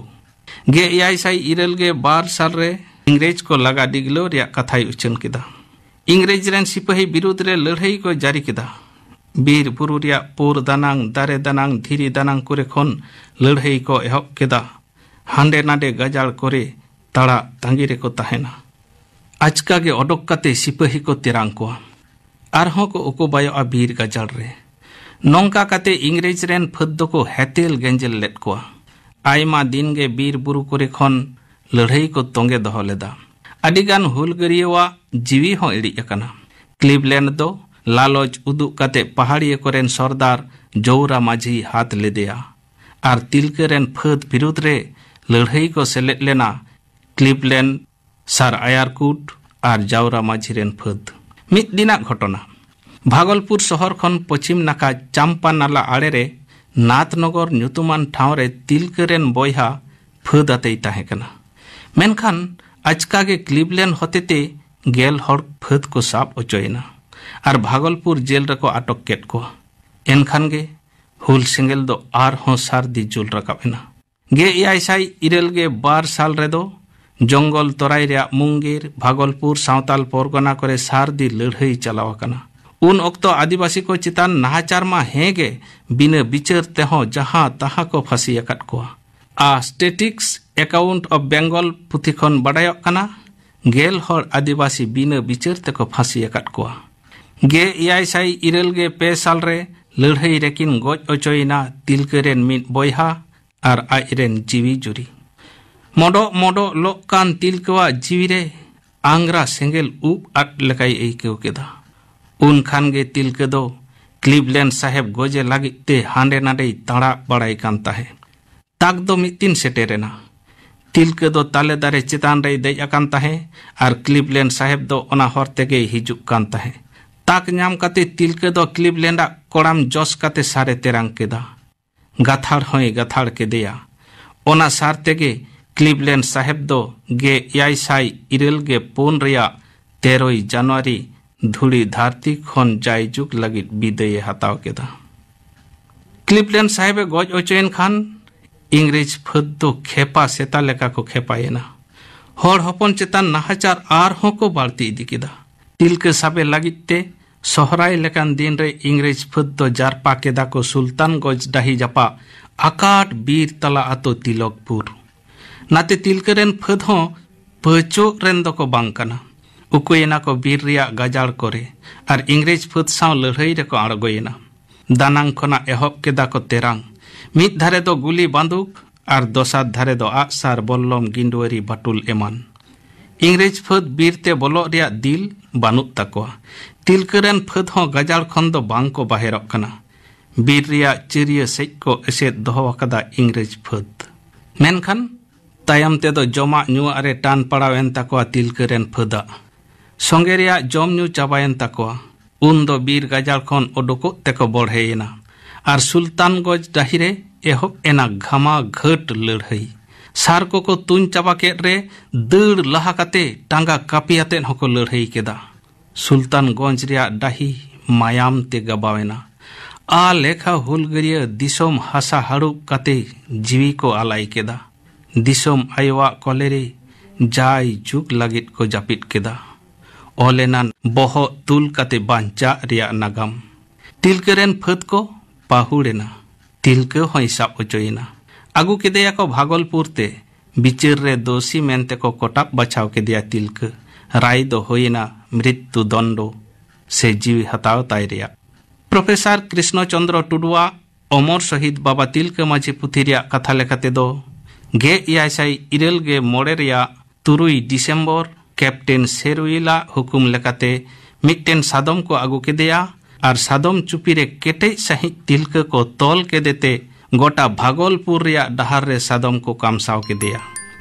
ᱜᱮᱞ ᱮᱭᱟᱭ ᱥᱟᱭ ᱤᱨᱟᱹᱞ ᱜᱮ ᱵᱟᱨ ᱥᱟᱞ ᱨᱮ ᱤᱝᱨᱮᱡᱽ ᱠᱚ ᱞᱟᱜᱟ ᱰᱤᱜᱽᱞᱟᱹᱣ ᱨᱮᱭᱟᱜ ᱠᱟᱛᱷᱟᱭ ᱩᱪᱷᱟᱹᱱ ᱠᱮᱫᱟ᱾ ᱤᱝᱨᱮᱡᱽ ᱨᱮᱱ ᱥᱤᱯᱟᱹᱦᱤ ᱵᱤᱨᱩᱫᱽ ᱨᱮ ᱞᱟᱹᱲᱦᱟᱹᱭ ᱠᱚ ᱡᱟᱹᱨᱤ ᱠᱮᱫᱟ᱾ ᱵᱤᱨ ᱵᱩᱨᱩ ᱨᱮᱭᱟᱜ ᱯᱳᱨ ᱫᱟᱱᱟᱝ, ᱫᱟᱨᱮ ᱫᱟᱱᱟᱝ, ᱫᱷᱤᱨᱤ ᱫᱟᱱᱟᱝ ᱠᱚᱨᱮ ᱠᱷᱚᱱ ᱞᱟᱹᱲᱦᱟᱹᱭ ᱠᱚ ᱮᱦᱚᱵ ᱠᱮᱫᱟ᱾ ᱦᱟᱸᱰᱮ ᱱᱟᱰᱮ ᱜᱟᱡᱟᱲ ᱠᱚᱨᱮ ᱛᱟᱲᱟᱜ ᱛᱟᱺᱜᱤ ᱨᱮᱠᱚ ᱛᱟᱦᱮᱱᱟ᱾ ᱟᱪᱠᱟ ᱜᱮ ᱚᱰᱚᱠ ᱠᱟᱛᱮ ᱥᱤᱯᱟᱹᱦᱤ ᱠᱚ ᱛᱮᱨᱟᱝ ᱠᱚᱣᱟ᱾ ᱟᱨᱦᱚᱸ ᱠᱚ ᱩᱠᱩ ᱵᱟᱭᱚᱜᱼᱟ ᱵᱤᱨ ᱜᱟᱡᱟᱲ ᱨᱮ᱾ ᱱᱚᱝᱠᱟ ᱠᱟᱛᱮ ᱤᱝᱨᱮᱡᱽ ᱨᱮᱱ ᱯᱷᱟᱹᱫ ᱫᱚᱠᱚ ᱦᱮᱛᱮᱞ ᱜᱮᱸᱡᱮᱞ ᱞᱮᱫ ᱠᱚᱣᱟ᱾ ᱟᱭᱢᱟ ᱫᱤᱱ ᱜᱮ ᱵᱤᱨ ᱵᱩᱨᱩ ᱠᱚᱨᱮ ᱠᱷᱚᱱ ᱞᱟᱹᱲᱦᱟᱹᱭ ᱠᱚ ᱛᱚᱸᱜᱮ ᱫᱚᱦᱚ ᱞᱮᱫᱟ᱾ ᱟᱹᱰᱤᱜᱟᱱ ᱦᱩᱞᱜᱟᱹᱨᱤᱭᱟᱹᱣᱟᱜ ᱡᱤᱣᱤ ᱦᱚᱸ ᱤᱲᱤᱡ ᱟᱠᱟᱱᱟ᱾ ᱠᱞᱤᱵᱞᱮᱱᱰ ᱫᱚ ᱞᱟᱞᱚᱪ ᱩᱫᱩᱜ ᱠᱟᱛᱮ ᱯᱟᱦᱟᱲᱤᱭᱟᱹ ᱠᱚᱨᱮᱱ ᱥᱚᱨᱫᱟᱨ ᱡᱚᱣᱨᱟ ᱢᱟᱹᱡᱷᱤᱭ ᱦᱟᱛ ᱞᱮᱫᱮᱭᱟ ᱟᱨ ᱛᱤᱞᱠᱟᱹ ᱨᱮᱱ ᱯᱷᱟᱹᱫ ᱵᱤᱨᱩᱫᱽ ᱨᱮ ᱞᱟᱹᱲᱦᱟᱹᱭ ᱠᱚ ᱥᱮᱞᱮᱫ ᱞᱮᱱᱟ᱾ ᱠᱞᱤᱵᱞᱮᱱᱰ, ᱥᱟᱨ ᱟᱭᱟᱨᱠᱩᱴ ᱟᱨ ᱡᱟᱣᱨᱟ ᱢᱟᱹᱡᱷᱤ ᱨᱮᱱ ᱯᱷᱟᱹᱫ᱾ ᱢᱤᱫ ᱫᱤᱱᱟᱜ ᱜᱷᱚᱴᱚᱱᱟ᱾ ᱵᱷᱟᱜᱚᱞᱯᱩᱨ ᱥᱚᱦᱚᱨ ᱠᱷᱚᱱ ᱯᱚᱪᱷᱤᱢ ᱱᱟᱠᱷᱟ ᱪᱟᱢᱯᱟ ᱱᱟᱞᱟ ᱟᱲᱮ ᱨᱮ ᱱᱟᱛᱱᱚᱜᱚᱨ ᱧᱩᱛᱩᱢᱟᱱ ᱴᱷᱟᱶ ᱨᱮ ᱛᱤᱞᱠᱟᱹ ᱨᱮᱱ ᱵᱚᱭᱦᱟ ᱯᱷᱟᱹᱫ ᱟᱛᱮᱭ ᱛᱟᱦᱮᱸ ᱠᱟᱱᱟ᱾ ᱢᱮᱱᱠᱷᱟᱱ ᱟᱪᱠᱟ ᱜᱮ ᱠᱞᱤᱵᱞᱮᱱᱰ ᱦᱚᱛᱮᱛᱮ ᱜᱮᱞ ᱦᱚᱲ ᱯᱷᱟᱹᱫ ᱠᱚ ᱥᱟᱵ ᱚᱪᱚᱭᱮᱱᱟ ᱟᱨ ᱵᱷᱟᱜᱚᱞᱯᱩᱨ ᱡᱮᱞ ᱨᱮᱠᱚ ᱟᱴᱚᱠ ᱠᱮᱫ ᱠᱚᱣᱟ᱾ ᱮᱱᱠᱷᱟᱱ ᱜᱮ ᱦᱩᱞ ᱥᱮᱸᱜᱮᱞ ᱫᱚ ᱟᱨᱦᱚᱸ ᱥᱟᱹᱨᱫᱤ ᱡᱩᱞ ᱨᱟᱠᱟᱵ ᱮᱱᱟ᱾ ᱜᱮᱞ ᱮᱭᱟᱭ ᱥᱟᱭ ᱤᱨᱟᱹᱞ ᱜᱮ ᱵᱟᱨ ᱥᱟᱞ ᱨᱮᱫᱚ ᱡᱚᱝᱜᱚᱞ ᱛᱚᱨᱟᱭ ᱨᱮᱭᱟᱜ ᱢᱩᱝᱜᱮᱨ, ᱵᱷᱟᱜᱚᱞᱯᱩᱨ, ᱥᱟᱶᱛᱟᱞ ᱯᱚᱨᱜᱚᱱᱟ ᱠᱚᱨᱮ ᱥᱟᱹᱨᱫᱤ ᱞᱟᱹᱲᱦᱟᱹᱭ ᱪᱟᱞᱟᱣ ᱟᱠᱟᱱᱟ᱾ ᱩᱱ ᱚᱠᱛᱚ ᱟᱹᱫᱤᱵᱟᱹᱥᱤ ᱠᱚ ᱪᱮᱛᱟᱱ ᱱᱟᱦᱟᱪᱟᱨ ᱢᱟ ᱦᱮᱸ ᱜᱮ, ᱵᱤᱱᱟᱹ ᱵᱤᱪᱟᱹᱨ ᱛᱮᱦᱚᱸ ᱡᱟᱦᱟᱸ ᱛᱟᱦᱟᱸ ᱠᱚ ᱯᱷᱟᱸᱥᱤ ᱟᱠᱟᱫ ᱠᱚᱣᱟ᱾ A Statistics Account of Bengal ᱯᱩᱛᱷᱤ ᱠᱷᱚᱱ ᱵᱟᱰᱟᱭᱚᱜ ᱠᱟᱱᱟ, ᱜᱮᱞ ᱦᱚᱲ ᱟᱹᱫᱤᱵᱟᱹᱥᱤ ᱵᱤᱱᱟᱹ ᱵᱤᱪᱟᱹᱨ ᱛᱮᱠᱚ ᱯᱷᱟᱸᱥᱤ ᱟᱠᱟᱫ ᱠᱚᱣᱟ᱾ ᱜᱮᱞ ᱮᱭᱟᱭ ᱥᱟᱭ ᱤᱨᱟᱹᱞ ᱜᱮ ᱯᱮ ᱥᱟᱞ ᱨᱮ ᱞᱟᱹᱲᱦᱟᱹᱭ ᱨᱮᱠᱤᱱ ᱜᱚᱡ ᱚᱪᱚᱭᱮᱱᱟ ᱛᱤᱞᱠᱟᱹ ᱨᱮᱱ ᱢᱤᱫ ᱵᱚᱭᱦᱟ ᱟᱨ ᱟᱡ ᱨᱮᱱ ᱡᱤᱣᱤ ᱡᱩᱨᱤ᱾ ᱢᱚᱰᱚᱜ ᱢᱚᱰᱚᱜ ᱞᱚᱜ ᱠᱟᱱ ᱛᱤᱞᱠᱟᱹᱣᱟᱜ ᱡᱤᱣᱤ ᱨᱮ ᱟᱝᱜᱽᱨᱟ ᱥᱮᱸᱜᱮᱞ ᱩᱵ ᱟᱫ ᱞᱮᱠᱟᱭ ᱟᱹᱭᱠᱟᱹᱣ ᱠᱮᱫᱟ᱾ ᱩᱱ ᱠᱷᱟᱱ ᱜᱮ ᱛᱤᱞᱠᱟᱹ ᱫᱚ ᱠᱞᱤᱵᱞᱮᱱᱰ ᱥᱟᱦᱮᱵᱽ ᱜᱚᱡᱮ ᱞᱟᱹᱜᱤᱫ ᱛᱮ ᱦᱟᱸᱰᱮ ᱱᱟᱰᱮᱭ ᱛᱟᱲᱟᱜ ᱵᱟᱲᱟᱭ ᱠᱟᱱ ᱛᱟᱦᱮᱸᱫ᱾ ᱛᱟᱠ ᱫᱚ ᱢᱤᱫ ᱫᱤᱱ ᱥᱮᱴᱮᱨᱮᱱᱟ᱾ ᱛᱤᱞᱠᱟᱹ ᱫᱚ ᱛᱟᱞᱮ ᱫᱟᱨᱮ ᱪᱮᱛᱟᱱ ᱨᱮᱭ ᱫᱮᱡ ᱟᱠᱟᱱ ᱛᱟᱦᱮᱸ ᱟᱨ ᱠᱞᱤᱵᱞᱮᱱᱰ ᱥᱟᱦᱮᱵᱽ ᱫᱚ ᱚᱱᱟ ᱦᱚᱨ ᱛᱮᱜᱮᱭ ᱦᱤᱡᱩᱜ ᱠᱟᱱ ᱛᱟᱦᱮᱸ᱾ ᱛᱟᱠ ᱧᱟᱢ ᱠᱟᱛᱮ ᱛᱤᱞᱠᱟᱹ ᱫᱚ ᱠᱞᱤᱵᱞᱮᱱᱰᱟᱜ ᱠᱚᱲᱟᱢ ᱡᱚᱥ ᱠᱟᱛᱮ ᱥᱟᱨᱮ ᱛᱮᱨᱟᱝ ᱠᱮᱫᱟ᱾ ᱜᱟᱛᱷᱟᱲ ᱦᱚᱸᱭ ᱜᱟᱛᱷᱟᱲ ᱠᱮᱫᱮᱭᱟ᱾ ᱚᱱᱟ ᱥᱟᱨ ᱛᱮᱜᱮ ᱠᱞᱤᱵᱞᱮᱱᱰ ᱥᱟᱦᱮᱵ ᱫᱚ ᱜᱮᱞ ᱮᱭᱟᱭ ᱥᱟᱭ ᱤᱨᱟᱹᱞ ᱜᱮᱞ ᱯᱩᱱ ᱨᱮᱭᱟᱜ ᱛᱮᱨᱚᱭ ᱡᱟᱱᱩᱣᱟᱨᱤ ᱫᱷᱩᱲᱤ ᱫᱷᱟᱹᱨᱛᱤ ᱠᱷᱚᱱ ᱡᱟᱭᱡᱩᱜᱽ ᱞᱟᱹᱜᱤᱫ ᱵᱤᱫᱟᱹᱭᱮ ᱦᱟᱛᱟᱣ ᱠᱮᱫᱟ᱾ ᱠᱞᱤᱵᱞᱮᱱᱰ ᱥᱟᱦᱮᱵ ᱮ ᱜᱚᱡ ᱚᱪᱚᱭᱮᱱ ᱠᱷᱟᱱ ᱤᱝᱨᱮᱡᱽ ᱯᱷᱟᱹᱫ ᱫᱚ ᱠᱷᱮᱯᱟ ᱥᱮᱛᱟ ᱞᱮᱠᱟ ᱠᱚ ᱠᱷᱮᱯᱟᱭᱮᱱᱟ᱾ ᱦᱚᱲ ᱦᱚᱯᱚᱱ ᱪᱮᱛᱟᱱ ᱱᱟᱦᱟᱪᱟᱨ ᱟᱨᱦᱚᱸ ᱠᱚ ᱵᱟᱹᱲᱛᱤ ᱤᱫᱤ ᱠᱮᱫᱟ᱾ ᱛᱤᱞᱠᱟᱹ ᱥᱟᱵᱮ ᱞᱟᱹᱜᱤᱫ ᱛᱮ ᱥᱚᱦᱨᱟᱭ ᱞᱮᱠᱟᱱ ᱫᱤᱱ ᱨᱮ ᱤᱝᱨᱮᱡᱽ ᱯᱷᱟᱹᱫ ᱫᱚ ᱡᱟᱨᱯᱟ ᱠᱮᱫᱟ ᱠᱚ ᱥᱩᱞᱛᱟᱱᱜᱚᱸᱡᱽ ᱰᱟᱹᱦᱤ ᱡᱟᱯᱟᱜ ᱟᱠᱟᱴ ᱵᱤᱨ ᱛᱟᱞᱟ ᱟᱛᱳ ᱛᱤᱞᱚᱠᱯᱩᱨ᱾ ᱱᱟᱛᱮ ᱛᱤᱞᱠᱟᱹ ᱨᱮᱱ ᱯᱷᱟᱹᱫ ᱦᱚᱸ ᱯᱟᱹᱪᱚᱜ ᱨᱮᱱ ᱫᱚᱠᱚ ᱵᱟᱝ ᱠᱟᱱᱟ᱾ ᱩᱠᱩᱭᱮᱱᱟ ᱠᱚ ᱵᱤᱨ ᱨᱮᱭᱟᱜ ᱜᱟᱡᱟᱲ ᱠᱚᱨᱮ ᱟᱨ ᱤᱝᱨᱮᱡᱽ ᱯᱷᱟᱹᱫ ᱥᱟᱶ ᱞᱟᱹᱲᱦᱟᱹᱭ ᱨᱮᱠᱚ ᱟᱬᱜᱚᱭᱮᱱᱟ᱾ ᱫᱟᱱᱟᱝ ᱠᱷᱚᱱᱟᱜ ᱮᱦᱚᱵ ᱠᱮᱫᱟ ᱠᱚ ᱛᱮᱨᱟᱝ᱾ ᱢᱤᱫ ᱫᱷᱟᱨᱮ ᱫᱚ ᱜᱩᱞᱤ ᱵᱟᱱᱫᱩᱠ ᱟᱨ ᱫᱚᱥᱟᱨ ᱫᱷᱟᱨᱮ ᱫᱚ ᱟᱜᱼᱥᱟᱨ, ᱵᱚᱞᱞᱚᱢ, ᱜᱤᱸᱰᱣᱟᱹᱨᱤ, ᱵᱟᱴᱩᱞ ᱮᱢᱟᱱ᱾ ᱤᱝᱨᱮᱡᱽ ᱯᱷᱟᱹᱫ ᱵᱤᱨ ᱛᱮ ᱵᱚᱞᱚᱜ ᱨᱮᱭᱟᱜ ᱫᱤᱞ ᱵᱟᱹᱱᱩᱜ ᱛᱟᱠᱚᱣᱟ᱾ ᱛᱤᱞᱠᱟᱹ ᱨᱮᱱ ᱯᱷᱟᱹᱫ ᱦᱚᱸ ᱜᱟᱡᱟᱲ ᱠᱷᱚᱱ ᱫᱚ ᱵᱟᱝ ᱠᱚ ᱵᱟᱦᱮᱨᱚᱜ ᱠᱟᱱᱟ᱾ ᱵᱤᱨ ᱨᱮᱭᱟᱜ ᱪᱟᱹᱨᱭᱟᱹ ᱥᱮᱡ ᱠᱚ ᱮᱥᱮᱫ ᱫᱚᱦᱚ ᱟᱠᱟᱫᱟ ᱤᱝᱨᱮᱡᱽ ᱯᱷᱟᱹᱫ᱾ ᱢᱮᱱᱠᱷᱟᱱ ᱛᱟᱭᱚᱢ ᱛᱮᱫᱚ ᱡᱚᱢᱟᱜ ᱧᱩᱣᱟᱜ ᱨᱮ ᱴᱟᱱ ᱯᱟᱲᱟᱣᱮᱱ ᱛᱟᱠᱚᱣᱟ ᱛᱤᱞᱠᱟᱹ ᱨᱮᱱ ᱯᱷᱟᱹᱫᱟᱜ᱾ ᱥᱚᱸᱜᱮ ᱨᱮᱭᱟᱜ ᱡᱚᱢ ᱧᱩ ᱪᱟᱵᱟᱭᱮᱱ ᱛᱟᱠᱚᱣᱟ᱾ ᱩᱱ ᱫᱚ ᱵᱤᱨ ᱜᱟᱡᱟᱲ ᱠᱷᱚᱱ ᱩᱰᱩᱠᱚᱜ ᱛᱮᱠᱚ ᱵᱚᱲᱦᱮᱭᱮᱱᱟ ᱟᱨ ᱥᱩᱞᱛᱟᱱᱜᱚᱸᱡᱽ ᱰᱟᱹᱦᱤ ᱨᱮ ᱮᱦᱚᱵ ᱮᱱᱟ ᱜᱷᱟᱢᱟ ᱜᱷᱟᱹᱴ ᱞᱟᱹᱲᱦᱟᱹᱭ᱾ ᱥᱟᱨ ᱠᱚᱠᱚ ᱛᱩᱧ ᱪᱟᱵᱟ ᱠᱮᱫ ᱨᱮ ᱫᱟᱹᱲ ᱞᱟᱦᱟ ᱠᱟᱛᱮ ᱴᱟᱸᱜᱟ ᱠᱟᱹᱯᱤ ᱟᱛᱮᱫ ᱦᱚᱸᱠᱚ ᱞᱟᱹᱲᱦᱟᱹᱭ ᱠᱮᱫᱟ᱾ ᱥᱩᱞᱛᱟᱱᱜᱚᱸᱡᱽ ᱨᱮᱭᱟᱜ ᱰᱟᱹᱦᱤ ᱢᱟᱭᱟᱢ ᱛᱮ ᱜᱟᱵᱟᱣᱮᱱᱟ᱾ ᱟ ᱞᱮᱠᱷᱟ ᱦᱩᱞᱜᱟᱹᱨᱤᱭᱟᱹ ᱫᱤᱥᱚᱢ ᱦᱟᱥᱟ ᱦᱟᱹᱲᱩᱵ ᱠᱟᱛᱮ ᱡᱤᱣᱤ ᱠᱚ ᱟᱞᱟᱭ ᱠᱮᱫᱟ᱾ ᱫᱤᱥᱚᱢ ᱟᱭᱳᱣᱟᱜ ᱠᱚᱞᱮ ᱨᱮ ᱡᱟᱭ ᱡᱩᱜᱽ ᱞᱟᱹᱜᱤᱫ ᱠᱚ ᱡᱟᱹᱯᱤᱫ ᱠᱮᱫᱟ᱾ ᱚᱞ ᱮᱱᱟ ᱵᱚᱦᱚᱜ ᱛᱩᱞ ᱠᱟᱛᱮ ᱵᱟᱧᱪᱟᱜ ᱨᱮᱭᱟᱜ ᱱᱟᱜᱟᱢ᱾ ᱛᱤᱞᱠᱟᱹ ᱨᱮᱱ ᱯᱷᱟᱹᱫ ᱠᱚ ᱯᱟᱹᱦᱩᱲ ᱮᱱᱟ᱾ ᱛᱤᱞᱠᱟᱹ ᱦᱚᱸᱭ ᱥᱟᱵ ᱚᱪᱚᱭᱮᱱᱟ᱾ ᱟᱹᱜᱩ ᱠᱮᱫᱮᱭᱟᱠᱚ ᱵᱷᱟᱜᱚᱞᱯᱩᱨ ᱛᱮ᱾ ᱵᱤᱪᱟᱹᱨ ᱨᱮ ᱫᱳᱥᱤ ᱢᱮᱱᱛᱮ ᱠᱚ ᱠᱚᱴᱟᱵ ᱵᱟᱪᱷᱟᱣ ᱠᱮᱫᱮᱭᱟ ᱛᱤᱞᱠᱟᱹ᱾ ᱨᱟᱭ ᱫᱚ ᱦᱩᱭᱮᱱᱟ ᱢᱨᱤᱛᱛᱩ ᱫᱚᱱᱰᱚ, ᱥᱮ ᱡᱤᱣᱤ ᱦᱟᱛᱟᱣ ᱛᱟᱭ ᱨᱮᱭᱟᱜ᱾ ᱯᱨᱚᱯᱷᱮᱥᱚᱨ ᱠᱨᱤᱥᱱᱚ ᱪᱚᱸᱫᱽᱨᱚ ᱴᱩᱰᱩᱣᱟᱜ ᱚᱢᱚᱨ ᱥᱚᱦᱤᱫ ᱵᱟᱵᱟ ᱛᱤᱞᱠᱟᱹ ᱢᱟᱹᱡᱷᱤ ᱯᱩᱛᱷᱤ ᱨᱮᱭᱟᱜ ᱠᱟᱛᱷᱟ ᱞᱮᱠᱟᱛᱮ ᱫᱚ, ᱜᱮᱞ ᱮᱭᱟᱭ ᱥᱟᱭ ᱤᱨᱟᱹᱞ ᱜᱮᱞ ᱢᱚᱬᱮ ᱨᱮᱭᱟᱜ ᱛᱩᱨᱩᱭ ᱰᱤᱥᱮᱢᱵᱚᱨ ᱠᱮᱯᱴᱮᱱ ᱥᱮᱨᱩᱭᱤᱞᱟᱜ ᱦᱩᱠᱩᱢ ᱞᱮᱠᱟᱛᱮ ᱢᱤᱫᱴᱮᱱ ᱥᱟᱫᱚᱢ ᱠᱚ ᱟᱹᱜᱩ ᱠᱮᱫᱮᱭᱟ ᱟᱨ ᱥᱟᱫᱚᱢ ᱪᱩᱯᱤ ᱨᱮ ᱠᱮᱴᱮᱡ ᱥᱟᱹᱦᱤᱡ ᱛᱤᱞᱠᱟᱹ ᱠᱚ ᱛᱚᱞ ᱠᱮᱫᱮ ᱛᱮ ᱜᱚᱴᱟ ᱵᱷᱟᱜᱚᱞᱯᱩᱨ ᱨᱮᱭᱟᱜ ᱰᱟᱦᱟᱨ ᱨᱮ ᱥᱟᱫᱚᱢ ᱠᱚ ᱠᱟᱢᱥᱟᱣ ᱠᱮᱫᱮᱭᱟ᱾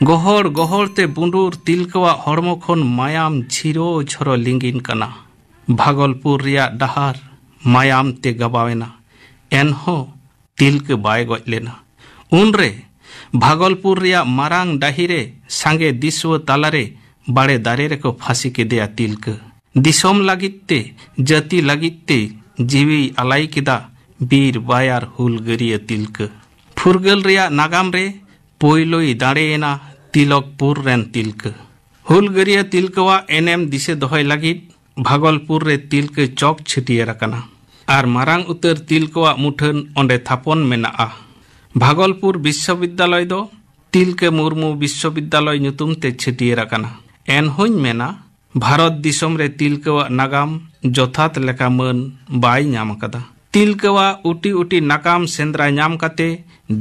ᱜᱚᱦᱚᱲ ᱜᱚᱦᱚᱲ ᱛᱮ ᱵᱩᱸᱰᱩᱨ ᱛᱤᱞᱠᱟᱹᱣᱟᱜ ᱦᱚᱲᱢᱚ ᱠᱷᱚᱱ ᱢᱟᱭᱟᱢ ᱡᱷᱤᱨᱚ ᱡᱷᱚᱨᱚ ᱞᱤᱸᱜᱤᱱ ᱠᱟᱱᱟ᱾ ᱵᱷᱟᱜᱚᱞᱯᱩᱨ ᱨᱮᱭᱟᱜ ᱰᱟᱦᱟᱨ ᱢᱟᱭᱟᱢ ᱛᱮ ᱜᱟᱵᱟᱣ ᱮᱱᱟ᱾ ᱮᱱᱦᱚᱸ ᱛᱤᱞᱠᱟᱹ ᱵᱟᱭ ᱜᱚᱡ ᱞᱮᱱᱟ᱾ ᱩᱱᱨᱮ ᱵᱷᱟᱜᱚᱞᱯᱩᱨ ᱨᱮᱭᱟᱜ ᱢᱟᱨᱟᱝ ᱰᱟᱹᱦᱤ ᱨᱮ ᱥᱟᱸᱜᱮ ᱫᱤᱥᱩᱣᱟᱹ ᱛᱟᱞᱟᱨᱮ ᱵᱟᱲᱮ ᱫᱟᱨᱮ ᱨᱮᱠᱚ ᱯᱷᱟᱸᱥᱤ ᱠᱮᱫᱮᱭᱟ ᱛᱤᱞᱠᱟᱹ᱾ ᱫᱤᱥᱚᱢ ᱞᱟᱹᱜᱤᱫ ᱛᱮ, ᱡᱟᱹᱛᱤ ᱞᱟᱹᱜᱤᱫ ᱛᱮ ᱡᱤᱣᱤᱭ ᱟᱞᱟᱭ ᱠᱮᱫᱟ ᱵᱤᱨ ᱵᱟᱭᱟᱨ ᱦᱩᱞᱜᱟᱹᱨᱤᱭᱟᱹ ᱛᱤᱞᱠᱟᱹ᱾ ᱯᱷᱩᱨᱜᱟᱹᱞ ᱨᱮᱭᱟᱜ ᱱᱟᱜᱟᱢ ᱨᱮ ᱯᱳᱭᱞᱳᱭ ᱫᱟᱲᱮᱭᱮᱱᱟ ᱛᱤᱞᱚᱠᱯᱩᱨ ᱨᱮᱱ ᱛᱤᱞᱠᱟᱹ᱾ ᱦᱩᱞᱜᱟᱹᱨᱤᱭᱟᱹ ᱛᱤᱞᱠᱟᱹᱣᱟᱜ ᱮᱱᱮᱢ ᱫᱤᱥᱟᱹ ᱫᱚᱦᱚᱭ ᱞᱟᱹᱜᱤᱫ ᱵᱷᱟᱜᱚᱞᱯᱩᱨ ᱨᱮ ᱛᱤᱞᱠᱟᱹ ᱪᱚᱠ ᱪᱷᱟᱹᱴᱭᱟᱹᱨ ᱟᱠᱟᱱᱟ ᱟᱨ ᱢᱟᱨᱟᱝ ᱩᱛᱟᱹᱨ ᱛᱤᱞᱠᱟᱹᱣᱟᱜ ᱢᱩᱴᱷᱟᱹᱱ ᱚᱸᱰᱮ ᱛᱷᱟᱯᱚᱱ ᱢᱮᱱᱟᱜᱼᱟ᱾ ᱵᱷᱟᱜᱚᱞᱯᱩᱨ ᱵᱤᱥᱥᱚᱵᱤᱫᱽᱫᱟᱞᱚᱭ ᱫᱚ ᱛᱤᱞᱠᱟᱹ ᱢᱩᱨᱢᱩ ᱵᱤᱥᱥᱚᱵᱤᱫᱽᱫᱟᱞᱚᱭ ᱧᱩᱛᱩᱢ ᱛᱮ ᱪᱷᱟᱹᱴᱭᱟᱹᱨ ᱟᱠᱟᱱᱟ᱾ ᱮᱱᱦᱚᱸᱧ ᱢᱮᱱᱟ, ᱵᱷᱟᱨᱚᱛ ᱫᱤᱥᱚᱢ ᱨᱮ ᱛᱤᱞᱠᱟᱹᱣᱟᱜ ᱱᱟᱜᱟᱢ ᱡᱚᱛᱷᱟᱛ ᱞᱮᱠᱟ ᱢᱟᱹᱱ ᱵᱟᱭ ᱧᱟᱢ ᱟᱠᱟᱫᱟ᱾ ᱛᱤᱞᱠᱟᱹᱣᱟᱜ ᱩᱴᱤ ᱩᱴᱤ ᱱᱟᱜᱟᱢ ᱥᱮᱸᱫᱽᱨᱟ ᱧᱟᱢ ᱠᱟᱛᱮ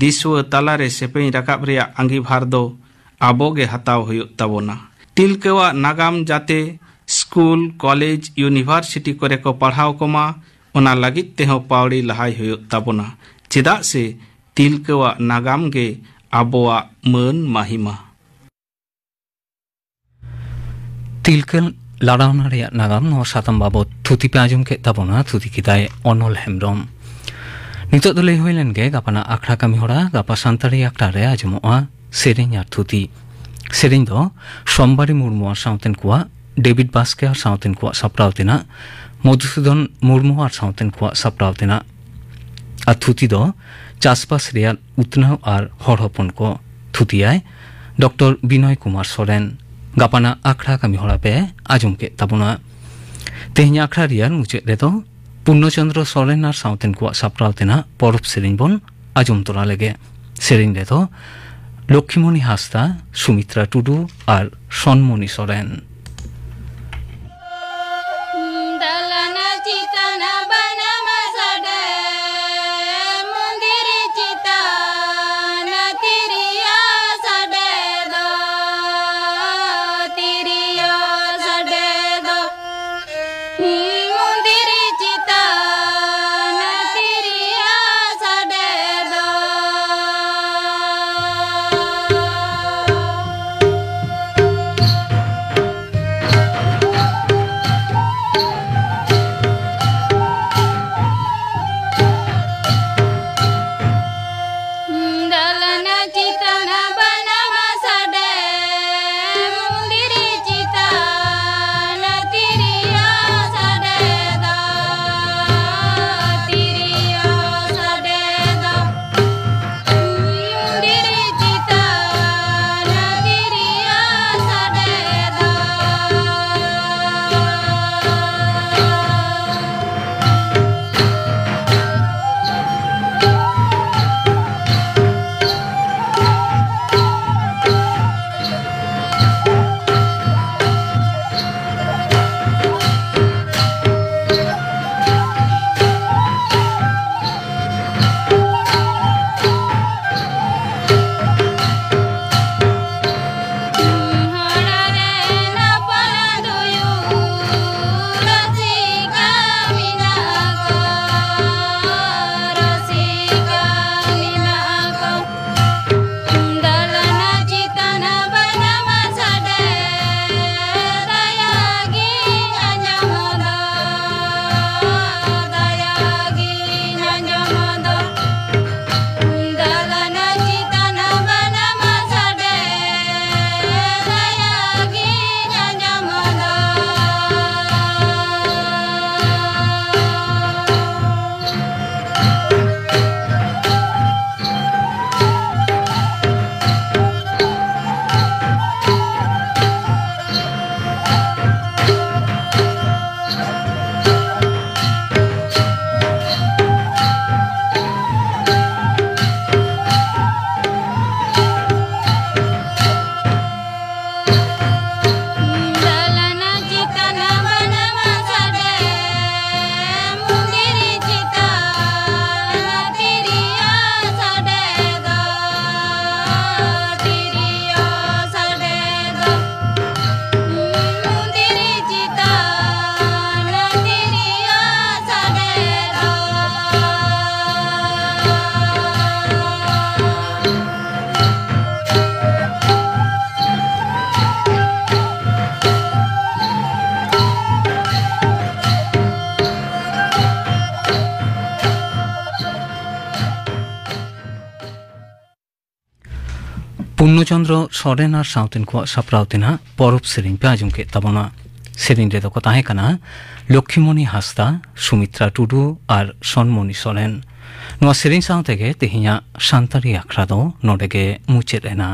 ᱫᱤᱥᱩᱣᱟᱹ ᱛᱟᱞᱟᱨᱮ ᱥᱮᱯᱮᱧ ᱨᱟᱠᱟᱵ ᱨᱮᱭᱟᱜ ᱟᱸᱜᱤᱵᱷᱟᱨ ᱫᱚ ᱟᱵᱚ ᱜᱮ ᱦᱟᱛᱟᱣ ᱦᱩᱭᱩᱜ ᱛᱟᱵᱚᱱᱟ᱾ ᱛᱤᱞᱠᱟᱹᱣᱟᱜ ᱱᱟᱜᱟᱢ ᱡᱟᱛᱮ ᱥᱠᱩᱞ, ᱠᱚᱞᱮᱡᱽ, ᱤᱭᱩᱱᱤᱵᱷᱟᱨᱥᱤᱴᱤ ᱠᱚᱨᱮ ᱠᱚ ᱯᱟᱲᱦᱟᱣ ᱠᱚᱢᱟ, ᱚᱱᱟ ᱞᱟᱹᱜᱤᱫ ᱛᱮᱦᱚᱸ ᱯᱟᱹᱣᱲᱤ ᱞᱟᱦᱟᱭ ᱦᱩᱭᱩᱜ ᱛᱟᱵᱚᱱᱟ᱾ ᱪᱮᱫᱟᱜ ᱥᱮ ᱛᱤᱞᱠᱟᱹᱣᱟᱜ ᱱᱟᱜᱟᱢ ᱜᱮ ᱟᱵᱚᱣᱟᱜ ᱢᱟᱹᱱ ᱢᱟᱦᱤᱢᱟ᱾ ᱛᱤᱞᱠᱟᱹ ᱞᱟᱲᱟᱣᱱᱟ ᱨᱮᱭᱟᱜ ᱱᱟᱜᱟᱢ, ᱱᱚᱣᱟ ᱥᱟᱛᱟᱢ ᱵᱟᱵᱚᱛ ᱛᱷᱩᱛᱤ ᱯᱮ ᱟᱸᱡᱚᱢ ᱠᱮᱫ ᱛᱟᱵᱚᱱᱟ᱾ ᱛᱷᱩᱛᱤ ᱠᱮᱫᱟᱭ ᱚᱱᱚᱞ ᱦᱮᱢᱵᱽᱨᱚᱢ᱾ ᱱᱤᱛᱚᱜ ᱫᱚ ᱞᱟᱹᱭ ᱦᱩᱭ ᱞᱮᱱ ᱜᱮ ᱜᱟᱯᱟᱱᱟᱜ ᱟᱠᱷᱲᱟ ᱠᱟᱹᱢᱤ ᱦᱚᱨᱟ᱾ ᱜᱟᱯᱟ ᱥᱟᱱᱛᱟᱲᱤ ᱟᱠᱷᱲᱟ ᱨᱮ ᱟᱸᱡᱚᱢᱚᱜᱼᱟ ᱥᱮᱨᱮᱧ ᱟᱨ ᱛᱷᱩᱛᱤ᱾ ᱥᱮᱨᱮᱧ ᱫᱚ ᱥᱳᱢᱵᱟᱨᱤ ᱢᱩᱨᱢᱩ ᱟᱨ ᱥᱟᱶᱛᱮᱱ ᱠᱚᱣᱟᱜ, ᱰᱮᱵᱤᱰ ᱵᱟᱥᱠᱮ ᱟᱨ ᱥᱟᱶᱛᱮᱱ ᱠᱚᱣᱟᱜ ᱥᱟᱯᱲᱟᱣ ᱛᱮᱱᱟᱜ, ᱢᱚᱫᱷᱩᱥᱩᱫᱚᱱ ᱢᱩᱨᱢᱩ ᱟᱨ ᱥᱟᱶᱛᱮᱱ ᱠᱚᱣᱟᱜ ᱥᱟᱯᱲᱟᱣ ᱛᱮᱱᱟᱜ᱾ ᱟᱨ ᱛᱷᱩᱛᱤ ᱫᱚ ᱪᱟᱥᱵᱟᱥ ᱨᱮᱭᱟᱜ ᱩᱛᱱᱟᱹᱣ ᱟᱨ ᱦᱚᱲ ᱦᱚᱯᱚᱱ ᱠᱚ᱾ ᱛᱷᱩᱛᱤᱭᱟᱭ ᱰᱚᱠᱴᱚᱨ ᱵᱤᱱᱚᱭ ᱠᱩᱢᱟᱨ ᱥᱚᱨᱮᱱ᱾ ᱜᱟᱯᱟᱱᱟᱜ ᱟᱠᱷᱲᱟ ᱠᱟᱹᱢᱤ ᱦᱚᱨᱟ ᱯᱮ ᱟᱸᱡᱚᱢ ᱠᱮᱫ ᱛᱟᱵᱚᱱᱟ᱾ ᱛᱮᱦᱮᱧᱟᱜ ᱟᱠᱷᱲᱟ ᱨᱮᱭᱟᱜ ᱢᱩᱪᱟᱹᱫ ᱨᱮᱫᱚ ᱯᱩᱨᱱᱚᱪᱚᱱᱫᱨᱚ ᱥᱚᱨᱮᱱ ᱟᱨ ᱥᱟᱶᱛᱮᱱ ᱠᱚᱣᱟᱜ ᱥᱟᱯᱲᱟᱣ ᱛᱮᱱᱟᱜ ᱯᱚᱨᱚᱵᱽ ᱥᱮᱨᱮᱧ ᱵᱚᱱ ᱟᱸᱡᱚᱢ ᱛᱚᱨᱟ ᱞᱮᱜᱮ᱾ ᱥᱮᱨᱮᱧ ᱨᱮᱫᱚ ᱞᱚᱠᱠᱷᱤᱢᱚᱱᱤ ᱦᱟᱸᱥᱫᱟ, ᱥᱩᱢᱤᱛᱨᱟ ᱴᱩᱰᱩ ᱟᱨ ᱥᱚᱱᱢᱚᱱᱤ ᱥᱚᱨᱮᱱ᱾ ᱫᱟᱞᱟᱱ ᱪᱮᱛᱟᱱ ᱵᱟᱱᱟᱢ ᱥᱟᱰᱮ, ᱢᱚᱱᱫᱤᱨ ᱪᱮᱛᱟᱱ ᱛᱤᱨᱭᱳ ᱥᱟᱰᱮ ᱫᱚ, ᱛᱤᱨᱭᱳ ᱥᱟᱰᱮ ᱫᱚ᱾ ᱢᱚᱱᱫᱤᱨ ᱪᱮᱛᱟᱱ ᱛᱤᱨᱭᱳ ᱥᱟᱰᱮ ᱫᱚ᱾ ᱪᱚᱱᱫᱨᱚ ᱥᱚᱨᱮᱱ ᱟᱨ ᱥᱟᱶᱛᱮᱱ ᱠᱚᱣᱟᱜ ᱥᱟᱯᱲᱟᱣ ᱛᱮᱱᱟᱜ ᱯᱚᱨᱚᱵᱽ ᱥᱮᱨᱮᱧ ᱯᱮ ᱟᱸᱡᱚᱢ ᱠᱮᱫ ᱛᱟᱵᱚᱱᱟ᱾ ᱥᱮᱨᱮᱧ ᱨᱮᱫᱚ ᱠᱚ ᱛᱟᱦᱮᱸ ᱠᱟᱱᱟ ᱞᱚᱠᱠᱷᱤᱢᱚᱱᱤ ᱦᱟᱸᱥᱫᱟ, ᱥᱩᱢᱤᱛᱨᱟ ᱴᱩᱰᱩ ᱟᱨ ᱥᱚᱱᱢᱚᱱᱤ ᱥᱚᱨᱮᱱ᱾ ᱱᱚᱣᱟ ᱥᱮᱨᱮᱧ ᱥᱟᱶ ᱛᱮᱜᱮ ᱛᱮᱦᱮᱧᱟᱜ ᱥᱟᱱᱛᱟᱲᱤ ᱟᱠᱷᱲᱟ ᱫᱚ ᱱᱚᱰᱮ ᱜᱮ ᱢᱩᱪᱟᱹᱫ ᱮᱱᱟ᱾